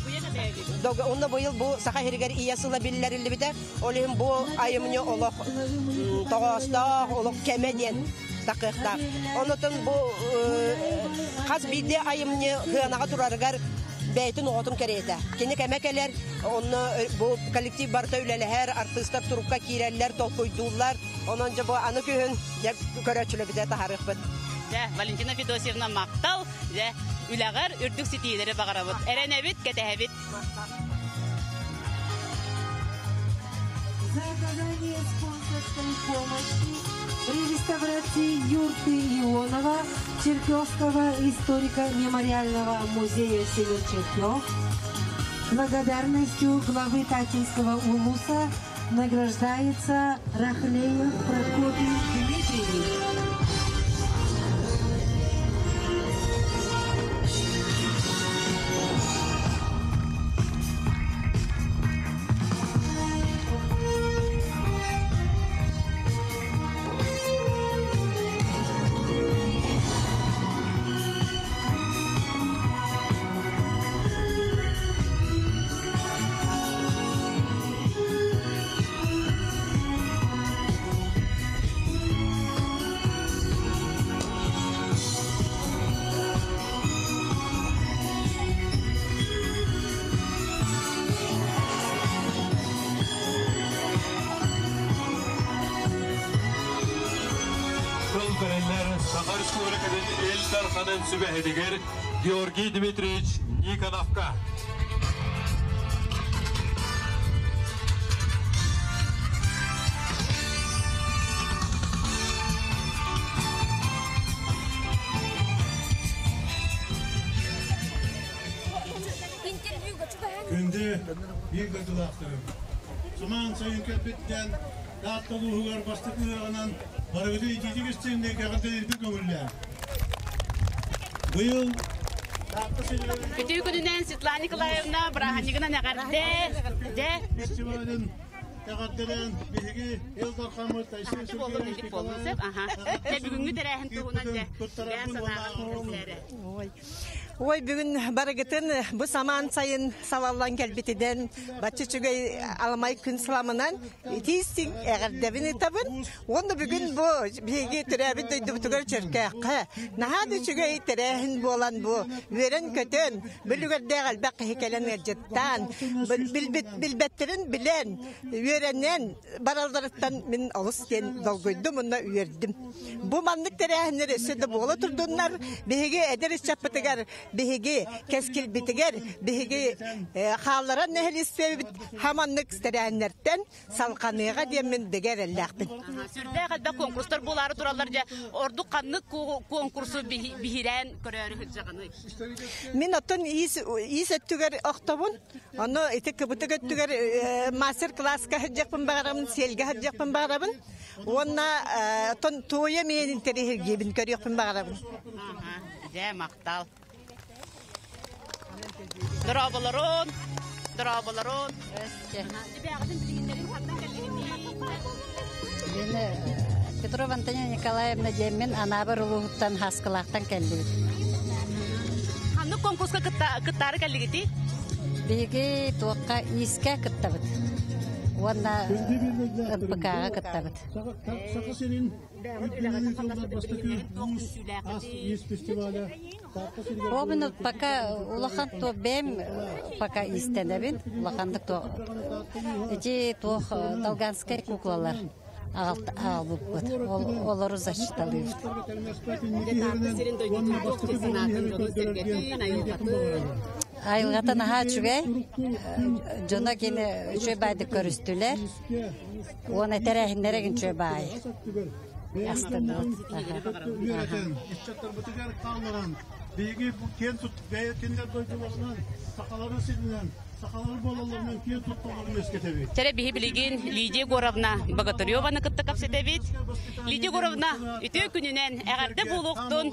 Онно быйыл бу Саха сиригэр ийэ сыла биллэриллибитэ. Ол иһин бу айымньы олох тоҕоостоох, олох кэмэ диэн такыахтаах. Онотон бу хас биирдии айымньы сыанаҕа турарыгар бэйэтин оҕотун кэриэтэ. Кини кэмэ кэлэр, онно бу коллектив барыта үлэлэһэр, артыыстар турукка киирэллэр, толкуйдууллар. Онон дьэ бу аны күһүн дьэ көрөөччүлэрбитэ таһаарыахпыт. Дьэ, Валентина Федосьевна махтал, дьэ, үлэҕэр үрдүк ситиилэри баҕарабыт. Эрэнэбит, кэтэһэбит. За оказание спонсорской помощи при реставрации юрты Ионова Черкесского историко-мемориального музея селе Черкев благодарностью главы Татинского улуса награждается Рахлеев Прокопий Дмитриевич. Тыл бэрэллэр Саха Республикатын Ил Дарханын сүбэһитигэр Георгий Дмитриевич Никоновка. Күндү биир дойдулаахтарым, самаан сайын кэлбиттэн Таатта улууһугар бастакы ыһыаҕынан барыгытын итиитик истиҥник эҕэрдэлиирбин көҥүллээн. Быйыл Таатта сиригэр Үтүө күнүнэн Светлана Николаевна бырааһынньыгынан эҕэрдэ! Дьэ. Фестивалын эҕэрдэлээн биһиги Ил Дархаммыт Айсен Сергеевич Николаев Дьэ бүгүҥҥү тэрээһин туһунан дьэ бэйэҥ санааҕын кэпсээрэ. Ой, бүгүн барыгытын бу самаан сайын салаллан кэлбитинэн, бачча үчүгэй аламай күн сыламынан итиистиҥ эҕэрдэбин ыытабын. Уонна бүгүн бу биһиги төрөөбүт дойдубутугар Чөркөөххө наһаа да үчүгэй тэрээһин буолан бу үөрэн-көтөн, бүлүгэрдээх элбэх киһи кэлэн ыалдьыттаан, билбэттэрин билэн, үөрэнэн баралларыттан мин олус диэн долгуйдум уонна үөрдүм. Бу маннык тэрээһиннэр өссө да буола турдуннар. Биһиги эдэр ыччаппытыгар, биһиги кэскилбитигэр, биһиги хаалларан нэһилиэстибэбит хаманнык тэрээһиннэртэн салҕаныаҕа диэммин бигэ эрэллээхпин. Сүрдээх элбэх конкурстар буолаары тураллар дьэ ордук ханнык конкурсу биһирээн көрөөрү сылдьаҕыный? Мин оттон иис иис өттүгэр охтобун. Ону ити кыбытык өттүгэр мастер-класска сылдьыахпын баҕарабын, сиэлгэ сылдьыахпын баҕарабын. Уонна оттон туойа миэн интэриэһиргиэбин көрүөхпүн баҕарабын. Дьэ, махтал. Дорооболорун, дорооболорун. Мен Петрова Антонина Николаевна диэммин Анаабыр улууһуттан Хаскылаахтан кэллибит. Ханнык конкурска кыттаары кэллигити? Биһиги туохха иискэ кыттабыт. Уонна НПК-ҕа кыттабыт. Обун пока улахан то бэм пока истэнэбин. Улаханнык то ити туох долганскай куклалар аҕалбыппыт. Олору защиталыыбыт. Айылҕата наһаа үчүгэй. Дьоно кини үчүгэй баайдык көрүстүлэр. Уонна тэрээһиннэрэ үчүгэй баай. Астынабыт. Биһиги киэн тут бэйэ кинилэр дойдуларынан, сахалары сиринэн, сахалар буолалларынан киэн тутталларын үөскэтэбит. Тэрэ биһи билигин Лидия Егоровна Богатыреваны кытта кэпсэтэбит. Лидия Егоровна, үтүө күнүнэн эҕэрдэ буолуохтун,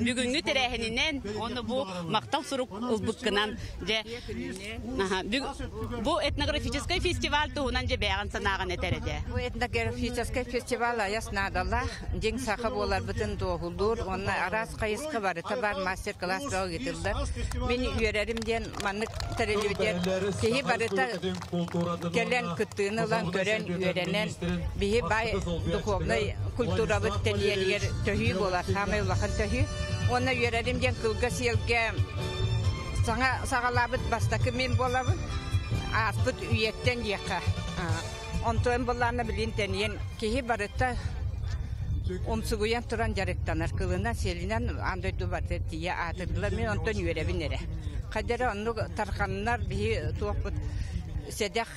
бүгүҥҥү тэрээһининэн уонна бу махтал сурук ылбыккынан дьэ бу этнографическай фестиваль туһунан дьэ бэйэҕин санааҕын этэр этэ. Бу этнографическай фестиваль айас наадалаах, дьиҥ саха буоларбытын туоһулуур уонна араас хайысха барыта баар мастер-класс бөҕө ыытыллар. Мин үөрэрим диэн маннык тэриллибитигэр киһи барыта кэлэн кыттыыны ылан көрөн үөрэнэн биһи баай духовнай культурабыт тэнийэригэр төһүү буолар саамай улахан төһүү. Уонна үөрэрим диэн кылга сиэлгэ саҥа саҕалаабыт бастакы мин буолабын. Ааспыт үйэттэн диэххэ. Онтон былаана билин тэнийэн киһи барыта умсугуйан туран дьарыктанар. Кылынан, сиэлинэн аан дойду барыта тиийэ аатырдылар. Мин онтон үөрэбин эрэ. Хайда эрэ оннук тарханнар биһи туохпут сэдэх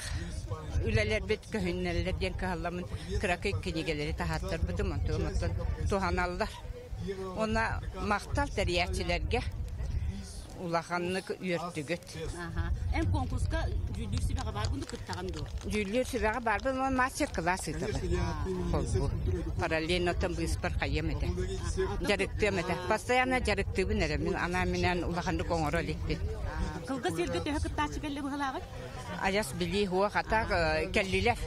үлэлэрбит көһүннэллэр диэн кыһалламмын кыракый кинигэлэри таһааттарбытым онтон оттон туһаналлар. Уонна махтал тэрийээччилэргэ улаханнык үөртүгүт. Эн конкурска дьүүллүүр сүбэҕэ бааргын да кыттаҕын дуо? Дьүүллүүр сүбэҕэ баарбын, уонна мастер-класс ыытабын. Холбуу. Параллельно оттон быыспар хайыам этэ. Дьарыктыам этэ. Постоянно дьарыктыыбын эрэ. Мин анаан-минээн улаханнык оҥоро иликпин. Кылгас сиргэ төһө кыттааччы кэллэ быһалааҕый? Адьас билии суох, атаак кэллилэр.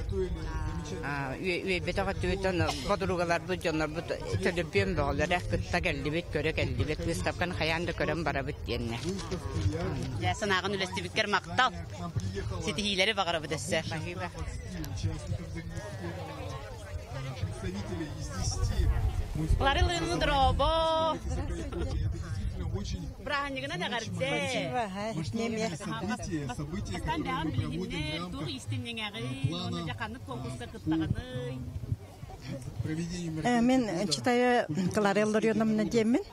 Үөйбэтэх өттүбүттэн подругаларбыт, дьоннорбут төлөпүөн бөҕөлөрө кытта кэллибит, көрө кэллибит. Выставканы хайаан да көрөн барабыт диэннэ. Дьэ, санааҕын үлэстибиккэр махтал. Ситиһиилэри баҕарабыт өссө. Ларылыын дорообо! Бырааһынньыгынан эҕэрдэ! Бастаан бэҕэн билиһиннэр, туох иистэнньэҥэҕий, уонна дьэ ханнык конкурска кыттаҕыный? Мин читаю Клара Илларионовна диэммин.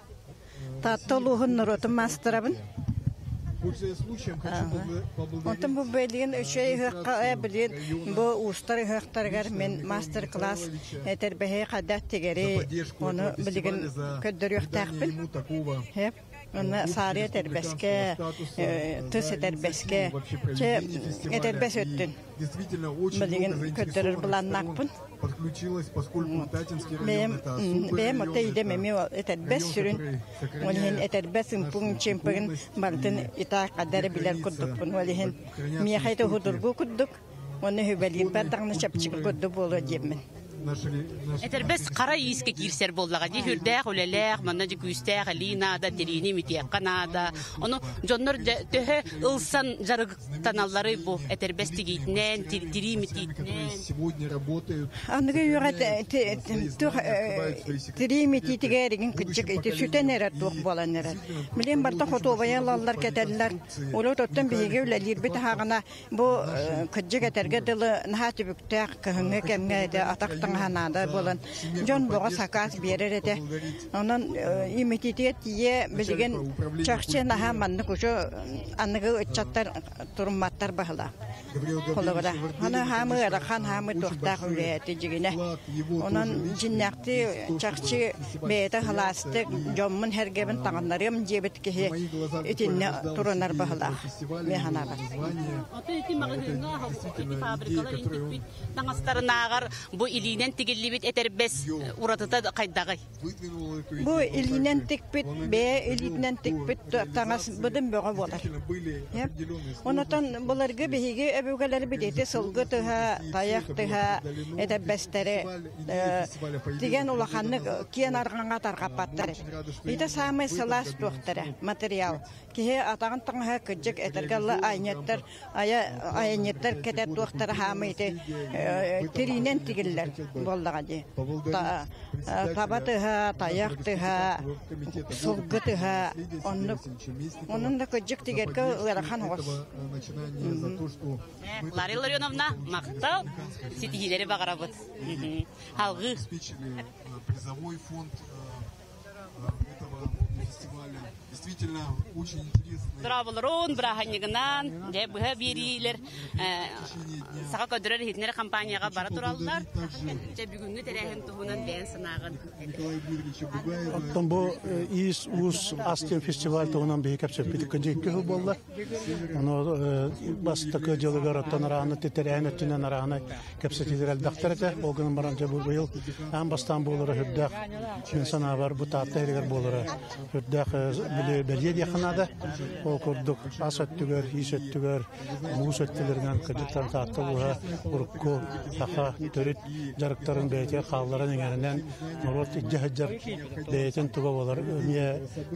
Таатта улууһун норуотун маастарабын. Онтон бу билигин үчүгэй ыһыахха билигин бу уустар ыһыахтарыгар мин мастер-класс этэрбэһи хайдах тигэри ону билигин көрдөрүөхтээхпин. Онно саарыйа этэрбэскэ, тыс этэрбэскэ, чэ этэрбэс өттүн билигин көрдөрөр былааннаахпын. Бэйэм бэйэм оттон идэм эмиэ этэрбэс сүрүн. Ол иһин этэрбэс ымпыгын-чымпыгын барытын итаа хадары билэр курдукпун. Ол иһин миэхэ ити уһудургу курдук, уонна үһүбэлиирбэр даҕаны чэпчэки курдук буолуо диэммин. Этэрбэс хара иискэ киирсэр буоллаҕа дии сүрдээх үлэлээх, манна дьэ күүстээх илии наада, тириини имитиэххэ наада. Ону дьоннор төһө ылсан дьарыктаналларый бу этэрбэс тигиитинэн, тирии имитиитинэн? Аныгы үйэҕэ туох тирии имитиитигэр игин кырдьык ити сүтэн эрэр туох буолан эрэр. Билигин барыта хотуобайа ылаллар кэтэллэр. Урут оттон биһиги үлэлиирбит аһаҕына Бу кырдьык этэргэ дылы наһаа түбүктээх кыһыҥҥы кэмҥэ этэ атах таҥаһа наада буолан дьон бөҕө сакаас биэрэр этэ. Онон имитиитигэр тиийэ билигин чахчы наһаа маннык учу аныгы ыччаттар турумматтар баһыла. Холобура, аны хаамыы ыарахан хаамыы туохтаах үлэ этэ дьигинэ. Онон дьиннээхтии чахчы бэйэтэ халаастык дьоммун сэргэбин таҥыннарыам диэбит киһи итиннэ турунар баһылаах. Мин санаабар. Ото ити маҕаһыыҥҥа ити фабрикалар интикпит таҥастарынааҕар бу илии Тириинэн тигиллибит этэрбэс уратыта хайдаҕый? Бу илиинэн тикпит, бэйэ илиитинэн тикпит таҥас быдын бөҕө буолар. Онотон былыргы биһиги өбүгэлэрбит ити сылгы тыһа, тайах тыһа этэрбэстэри тигэн улаханнык киэн арҕаҥҥа тарҕаппаттар. Ити саамай сылаас туохтара материал. Киһи атаҕын таҥаһа кырдьык этэргэ дылы айанньыттар айа айанньыттар кэтэр туохтара хаамый ити тириинэн тигиллэр буоллаҕа дии. Таба тыһа, тайах тыһа, сылгы тыһа оннук. Онон да кырдьык тигэргэ ыарахан оҕус. Лария Ларионовна, махтал, ситиһиилэри баҕарабыт. Алгыы. Призовой фонд этого фестиваля действительно очень интересный. Дорооболорун, бырааһынньыгынан, дьэ быһа биэриилэр саха көрдөрөр иһитиннэр компанияҕа бара тураллар. Дьэ бүгүҥҥү тэрээһин туһунан бэйэн санааҕын. Оттон бу Иис Уус ас диэн фестиваль туһунан биһи кэпсэппит икки сыл буолла. Ону бастакы дьылыгар оттон арааны тэрээһин өттүнэн арааны кэпсэтиилэр элбэхтэр этэ. Ол гынан баран дьэ бу быйыл аан бастаан буолара сүрдээх мин санаабар бу Таатта иһигэр буолара сүрдээх били бэлиэ диэххэ наада. Ол курдук ас өттүгэр, иис өттүгэр, муус өттүлэринэн кырдьыктан Таатта улууһа урукку саха төрүт дьарыктарын бэйэтигэр хаалларан иҥэринэн норуот илдьэ сылдьар бэйэтин туга буолар эмиэ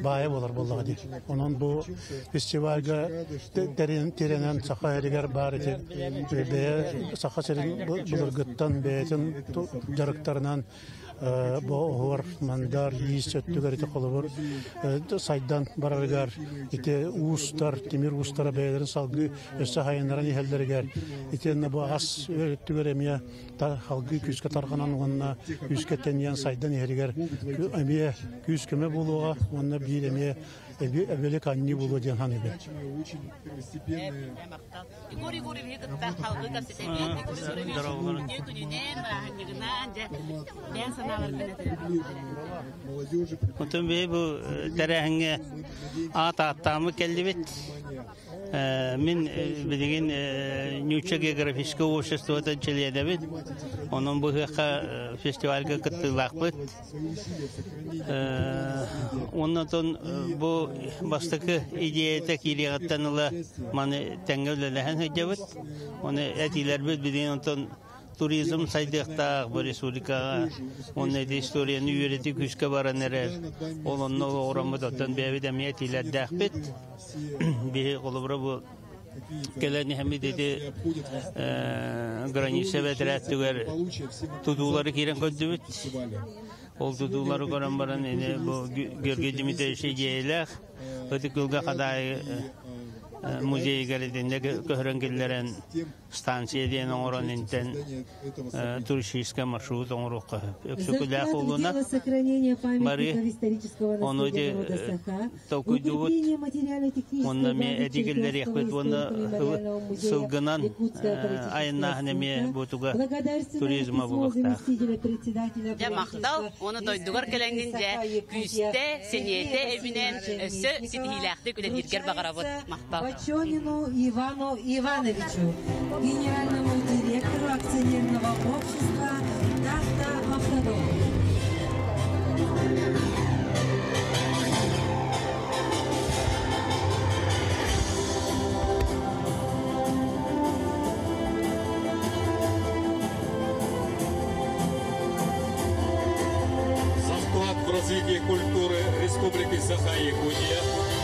баайа буолар буоллаҕа дии. Онон бу фестивальга тирэнэн саха сиригэр баар ити бэйэ Саха сирин былыргыттан бэйэтин дьарыктарынан бу оһуор мандар иис өттүгэр ити холобур сайдан барарыгар ити уустар тимир уустара бэйэлэрин салгыы өссө хайыннаран иһэллэригэр итиэннэ бу ас өттүгэр эмиэ салгыы күүскэ тарҕанан уонна күүскэ тэнийэн сайдан иһэригэр эмиэ күүс-көмө буолуоҕа уонна биир эмиэ эбилик анньыы буолуо диэн саныыбын. Егор Егоровиһы кытта халгыы кэпсэтэбит. Егор Егорович үтүө күнүнэн, бырааһынньыгынан, дьэ, бэйэн санааларгын этэрин. Отон бэйэ бу тэрээһиҥҥэ аат ааттааммыт кэллибит. Мин билигин Ньуучча географическай обществотын чилиэнэбин. Онон бу ыһыахха фестивальга кыттыылаахпыт. Оннотон бу бастакы идеята киириэҕиттэн ыла маны тэҥҥэ үлэлэһэн сылдьабыт. Оны этиилэрбит билигин онтон туризм сайдыахтаах бу республикаҕа уонна ити историяны үөрэтии күүскэ баран эрэр. Ол онно олоҕураммыт оттон бэйэбит эмиэ этиилэрдээхпит. Биһи холобура бу кэлэн иһэммит ити граница бэтэрээттигэр тутуулары киирэн көрдүбүт. Ол тутуулары көрөн баран ини бу Георгий Дмитриевич идиэйэлээх Ытык Күөлгэ Хадаайы музейыгар итиннэ көһөрөн киллэрэн станция диэн оҥорон интэн туристическай маршрут оҥоруохха сөп. Өксөкүлээх улуна бары ону ити толкуйдуубут уонна эмиэ этии киллэриэхпит уонна сылгынан айаннааһын эмиэ бу туга туризма буолуохтаах. Дьэ махтал уонна дойдугар кэлэҥҥин дьэ күүстэ, сэниэтэ эбинэн өссө ситиһиилээхтик үлэлииргэр баҕарабыт. Махтал. Бочонину Ивану Ивановичу, генеральному директору акционерного общества «Таатта Автодор». За вклад в развитие культуры Республики Саха-Якутия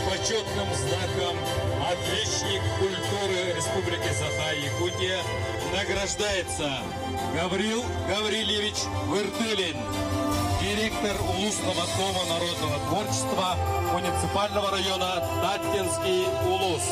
почетным знаком «Отличник культуры Республики Саха-Якутия» награждается Гаврил Гаврильевич Выртылин, директор Улусного дома народного творчества муниципального района Таттинский Улус.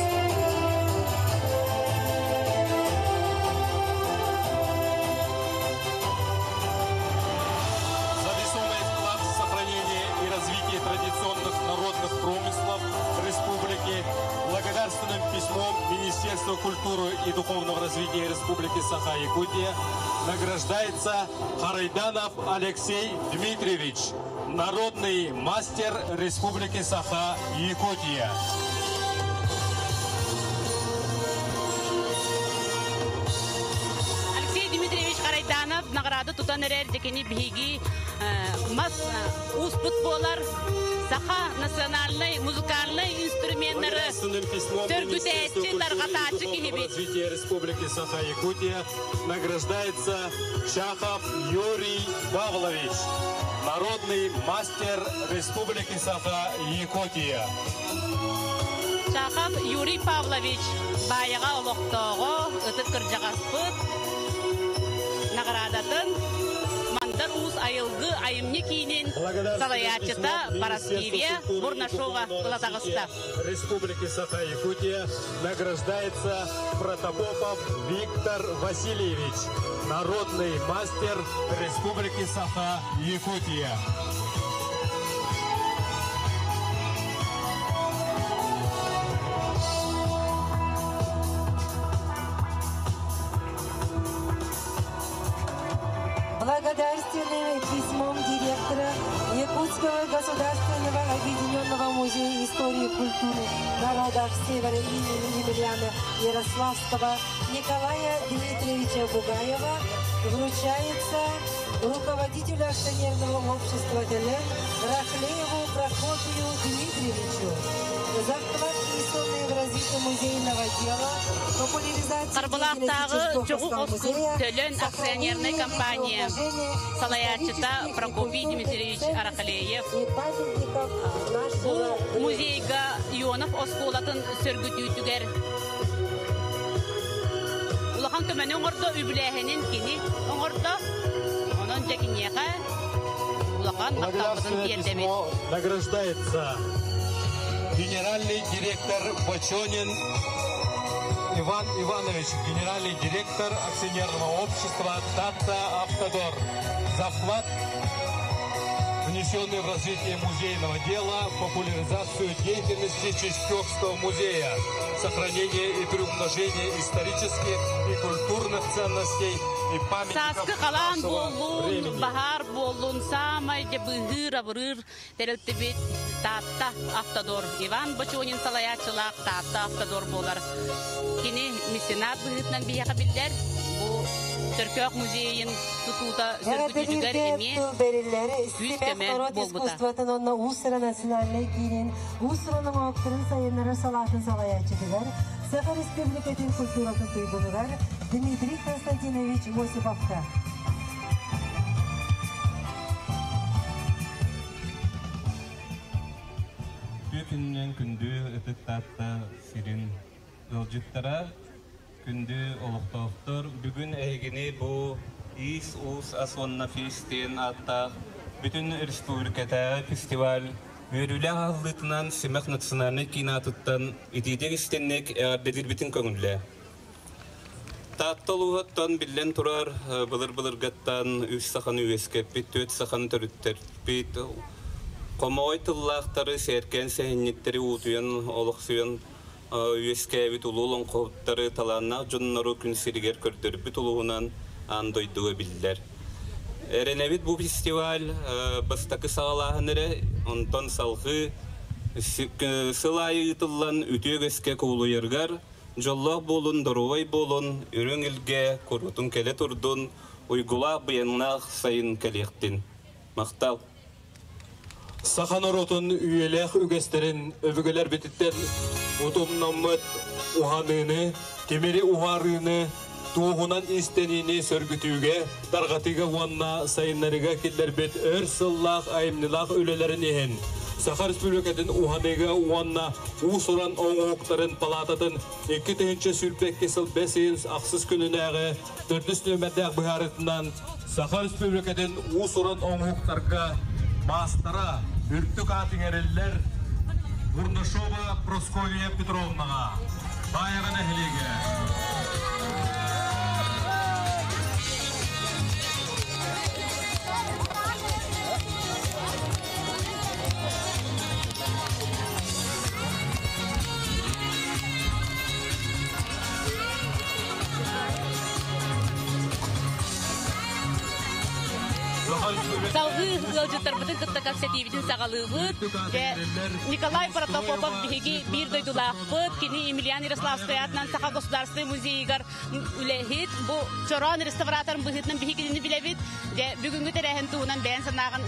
За весомый вклад в сохранение и развитие традиционных народных промыслов республики благодарственным письмом Министерства культуры и духовного развития Республики Саха-Якутия награждается Харайданов Алексей Дмитриевич, народный мастер Республики Саха-Якутия. Алексей Дмитриевич Харайданов награда тутан эрэр дьэ кини биһиги мас ууспут буолар. Саха национальнай музыкальнай инструменнары сөргүтээччи, тарҕатааччы киһибит. Развития Республики Саха-Якутия награждается Чахов Юрий Павлович, народный мастер Республики Саха-Якутия. Чахов Юрий Павлович Баайаҕа олохтооҕо, ытык кырдьаҕаспыт наҕараадатын Мандар Уус айылгы айымньы киинин салайааччыта Параскевия Бурнашова ыла таҕыста. Республики Саха-Якутия награждается Протопопов Виктор Васильевич, народный мастер Республики Саха-Якутия. Благодарственным письмом директора Якутского государственного объединенного музея истории и культуры народов Севера имени Емельяна Ярославского Николая Дмитриевича Бугаева вручается руководителю акционерного общества «Телен» Рахлееву Прокопию Дмитриевичу за вклад, внесенный в развитие музейного дела, популяризацию Харбалаахтааҕы Чоҕу Оскур Төлөн акционернай компания салайааччыта Прокопий Дмитриевич Арахалеев бу музейга Ионов оскуолатын сөргүтүүтүгэр улахан көмөнү оҥордо, үбүлээһинин кини оҥордо. Онон дьэ киниэхэ улахан махталбытын тиэрдэбит. Награждается генеральный директор Бочонин Иван Иванович, генеральный директор акционерного общества «Татта Автодор» за вклад, внесенный в развитие музейного дела, популяризацию деятельности Чечкевского музея, сохранение и приумножение исторических и культурных ценностей и памятников Сааскы халаан нашего буоллун, времени. баһаар буоллун, саамай дьэ быыһыыр абырыыр тэрилтибит Таатта Автодор. Иван Бочонин салайааччылаах Таатта Автодор буолар. Кини меценат быһыытынан биһиэхэ биллэр. Бу Чөркөөх музейын тутуута сөргүтүүтүгэр эмиэ күүс көмө буолбута. Искусствотын онно Уус-Уран национальнай киинин уус-уран оҥоһуктарын сайыннарар салаатын салайааччытыгар, Саха Республикатын культуратын туйгунугар Дмитрий Константинович Осиповка. Үтүө күнүнэн күндү ытык Таатта сирин ыалдьыттара, күндү олохтоохтор, бүгүн эһигини бу Иис уус ас уонна фест диэн ааттаах бүтүн республикатааҕы фестиваль үөрүүлээх аһыллыытынан Симэх национальнай киин аатыттан итиитик истинник эҕэрдэлиирбитин көҥүллээ. Таатта улууһуттан биллэн турар былыр-былыргаттан үс саханы үөскэппит, түөрт саханы төрүттэрбит, хомоҕой тыллаахтары, сээркээн сэһэнньиттэри уутуйан, олохсуйан үөскээбит улуу олоҥхоһуттары, талааннаах дьоннору күн сиригэр көрдөрбүт улууһунан аан дойдуга биллэр. Эрэнэбит бу фестиваль бастакы саҕалааһын эрэ, онтон салҕыы сыл аайы ыытыллан үтүө үгэскэ кубулуйарыгар дьоллоох буолун, доруобай буолун, үрүҥ илгэ куруутун кэлэ турдун, уйгулаах быйаҥнаах сайын кэлиэхтин. Махтал! Саха норуотун үйэлээх үгэстэрин өбүгэлэрбититтэн утумнаммыт уһаныыны, тимири уһаарыыны, туоһунан иистэниини сөргүтүүгэ, тарҕатыыга уонна сайыннарыыга киллэрбит өр сыллаах айымньылаах үлэлэрин иһин Саха Республикатын уһаныыга уонна уус-уран оҥоһуктарын палаататын 2022 сыл бэс ыйын ахсыс күнүнээҕи төрдүс нүөмэрдээх быһаарыытынан Саха Республикатын уус-уран оҥоһуктарга маастара үрдүк аат иҥэриллэр Бурнашова Прасковья Петровнаҕа Баайаҕа нэһилиэгэ. Салгыы ыалдьыттарбытын кытта кэпсэтиибитин саҕалыыбыт. Дьэ, Николай Протопопов биһиги биир дойдулаахпыт. Кини Емельян Ярославскай аатынан Саха государственнай музейыгар үлэһит. Бу чороон реставратор быһыытынан биһиги кинини билэбит. Дьэ, бүгүҥҥү тэрээһин туһунан бэйэн санааҕын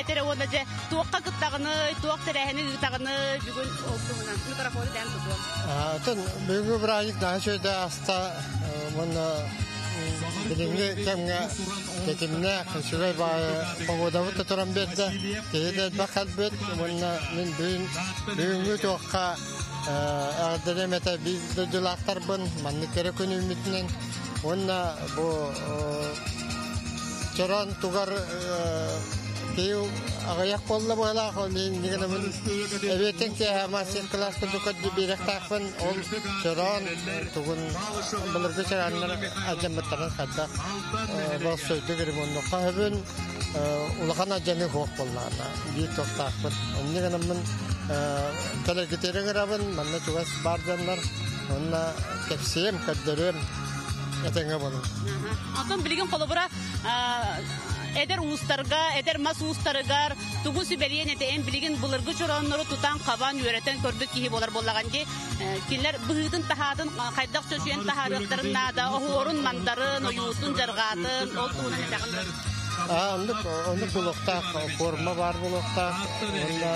этэрэ уонна дьэ, туохха кыттаҕыный, туох тэрээһини ыытаҕыный бүгүн ол туһунан микрофону бэйэн тутуом. Атын бүгүҥҥү бырааһынньык наһаа үчүгэй ааста уонна билиҥҥи кэмҥэ тэтимнээх үчүгэй баайы погодабыт да туран биэрдэ, киһи да элбэх кэлбит уонна мин бүгүн бүгүҥҥү туохха эҕэрдэлиэм этэ биир дойдулаахтарбын маннык кэрэ күн үүммүтүнэн уонна бу чороон тугар киһи аҕыйах буолла быһалаах ол иһин гынабын эбиэтин киэһэ мастер-класс курдук биэриэхтаахпын ол чороон тугун былыргы чарааннар алдьаммыттарын хайдах боростуойдук ремоннуохха сөбүн улахан алдьаныы суох буоллаҕына биир туохтаахпын оннук гынаммын кэлэргитиэри ыҥырабын манна чугас баар дьоннор уонна кэпсиэм көрдөрүөм этэҥҥэ буолуҥ Онтон билигин холобура эдэр уустарга, эдэр мас уустарыгар тугу сүбэлиэн этэ эн билигин былыргы чорооннору тутан-хабан үөрэтэн көрбүт киһи буолар буоллаҕын дии. Кинилэр быһыытын-таһаатын хайдах чочуйан таһаарыахтарын наада, оһуорун, мандарын, ойуутун, дьарҕаатын, ол туһунан этэҕин да? Оннук, оннук буолуохтаах, форма баар буолуохтаах уонна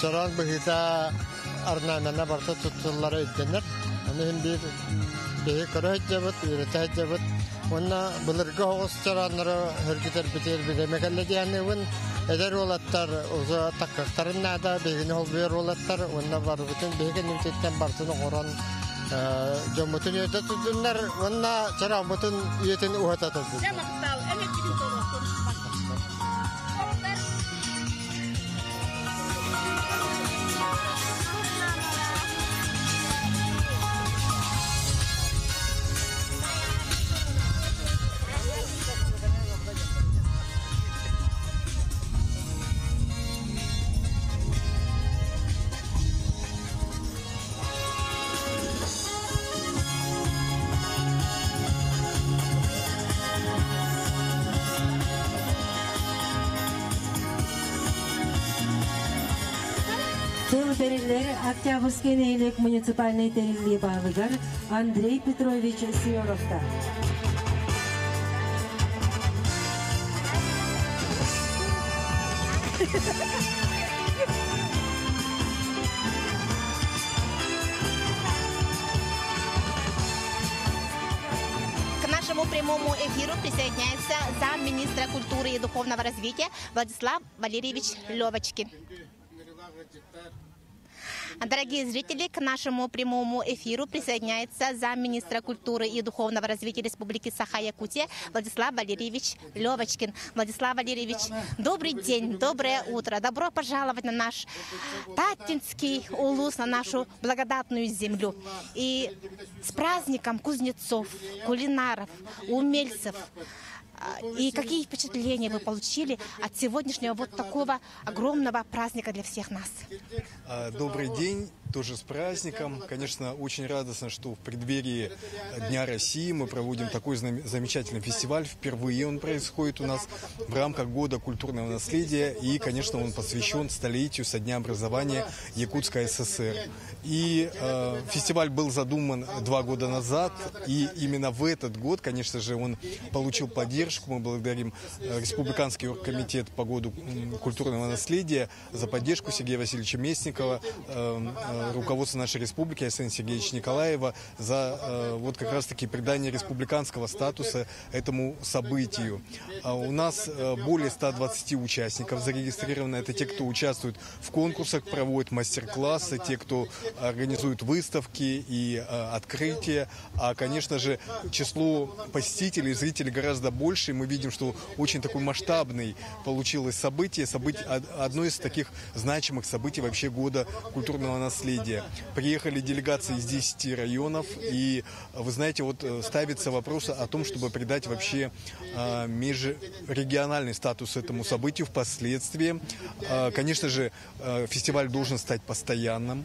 чороон быһыыта орнамена барыта туттуллара ирдэнэр. Ону иһин биир биһи көрө сылдьабыт, үөрэтэ сылдьабыт. Уонна былыргы оҕус чорооннору сөргүтэрбитигэр бириэмэ кэллэ диэханныыбын. Эдэр уолаттар уже таккахтарын наада, биһигини холбуйар уолаттар уонна барыбытын биһиги кэннибититтэн барытын оҥорон дьоммутун үөрдэ турдуннар уонна чорооммутун үйэтин уһата турдуннар. Тыл бэриллэр Октябрьский нэһилиэк муниципальнай тэриллии баһылыгар Андрей Петрович Семеновка. К нашему прямому эфиру присоединяется замминистра культуры и духовного развития Владислав Валерьевич Левочкин. Дорогие зрители, к нашему прямому эфиру присоединяется замминистра культуры и духовного развития Республики Саха-Якутия Владислав Валерьевич Левочкин. Владислав Валерьевич, добрый день, доброе утро. Добро пожаловать на наш Тааттинский улус, на нашу благодатную землю. И с праздником кузнецов, кулинаров, умельцев. И какие впечатления вы получили от сегодняшнего вот такого огромного праздника для всех нас? Добрый день, тоже с праздником. Конечно, очень радостно, что в преддверии Дня России мы проводим такой замечательный фестиваль. Впервые он происходит у нас в рамках Года культурного наследия. И, конечно, он посвящен столетию со дня образования Якутской ССР. И фестиваль был задуман 2 года назад. И именно в этот год, конечно же, он получил поддержку. Мы благодарим Республиканский оргкомитет по году культурного наследия за поддержку Сергея Васильевича Местникова, руководство нашей республики Айсена Сергеевича Николаева за вот как раз-таки придание республиканского статуса этому событию. У нас более 120 участников зарегистрировано. Это те, кто участвует в конкурсах, проводит мастер-классы, те, кто организует выставки и открытия. А, конечно же, число посетителей, зрителей гораздо больше. Мы видим, что очень такой масштабный получилось событие, одно из таких значимых событий вообще года культурного наследия. Приехали делегации из 10 районов, и, вы знаете, вот ставится вопрос о том, чтобы придать вообще межрегиональный статус этому событию впоследствии. Конечно же, фестиваль должен стать постоянным.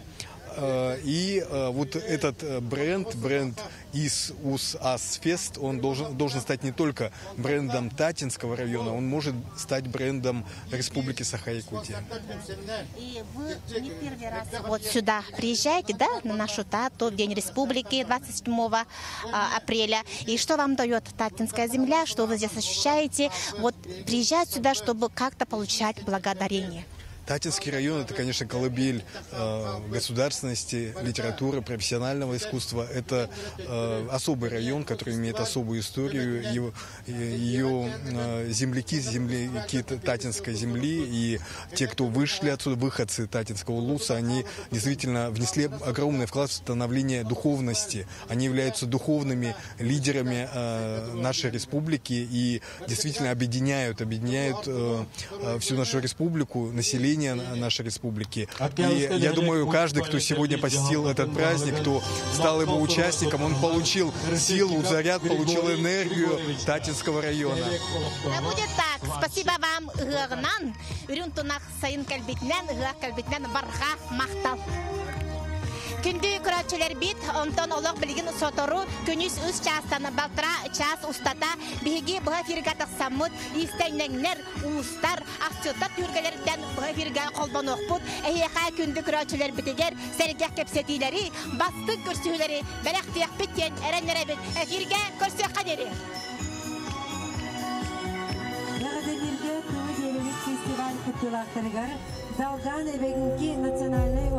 И вот этот бренд, бренд Иис Уус Ас Фест, он должен стать не только брендом Таттинского района, он может стать брендом Республики Саха-Якутия. И вы не первый раз вот сюда приезжаете, да, на нашу Татту, в День Республики 27 апреля. И что вам дает Таттинская земля, что вы здесь ощущаете? Вот приезжать сюда, чтобы как-то получать благодарение. Таттинский район – это, конечно, колыбель государственности, литературы, профессионального искусства. Это особый район, который имеет особую историю. Ее земляки, земляки Таттинской земли и те, кто вышли отсюда, выходцы Таттинского улуса, они действительно внесли огромный вклад в становление духовности. Они являются духовными лидерами нашей республики и действительно объединяют всю нашу республику, население нашей республики. И я думаю, каждый, кто сегодня посетил этот праздник, кто стал его участником, он получил силу, заряд, получил энергию Таттинского района. Да будет так. Спасибо вам, ыһыаҕынан. Үрүҥ тунах сайын кэлбитинэн, ыһыах кэлбитинэн барҕа махтал. Күндү көрөөччүлэрбит, онтон олох билигин сотору күнүс 3 чаастан балтараа чаас устата биһиги быһа эфиргэ тахсаммыт иистэнньэҥнэр, уустар, асчыттар түһүлгэлэриттэн быһа эфиргэ холбонуохпут. Эһиэхэ күндү көрөөччүлэрбитигэр сэргэх кэпсэтиилэри, бастыҥ көрсүһүүлэри бэлэхтиэхпит диэн эрэннэрэбит. Эфиргэ көрсүөххэ диэри. Эҕэрдэлииргэ тылы биэрэбит фестиваль кыттыылаахтарыгар Далган эбэҥки национальнай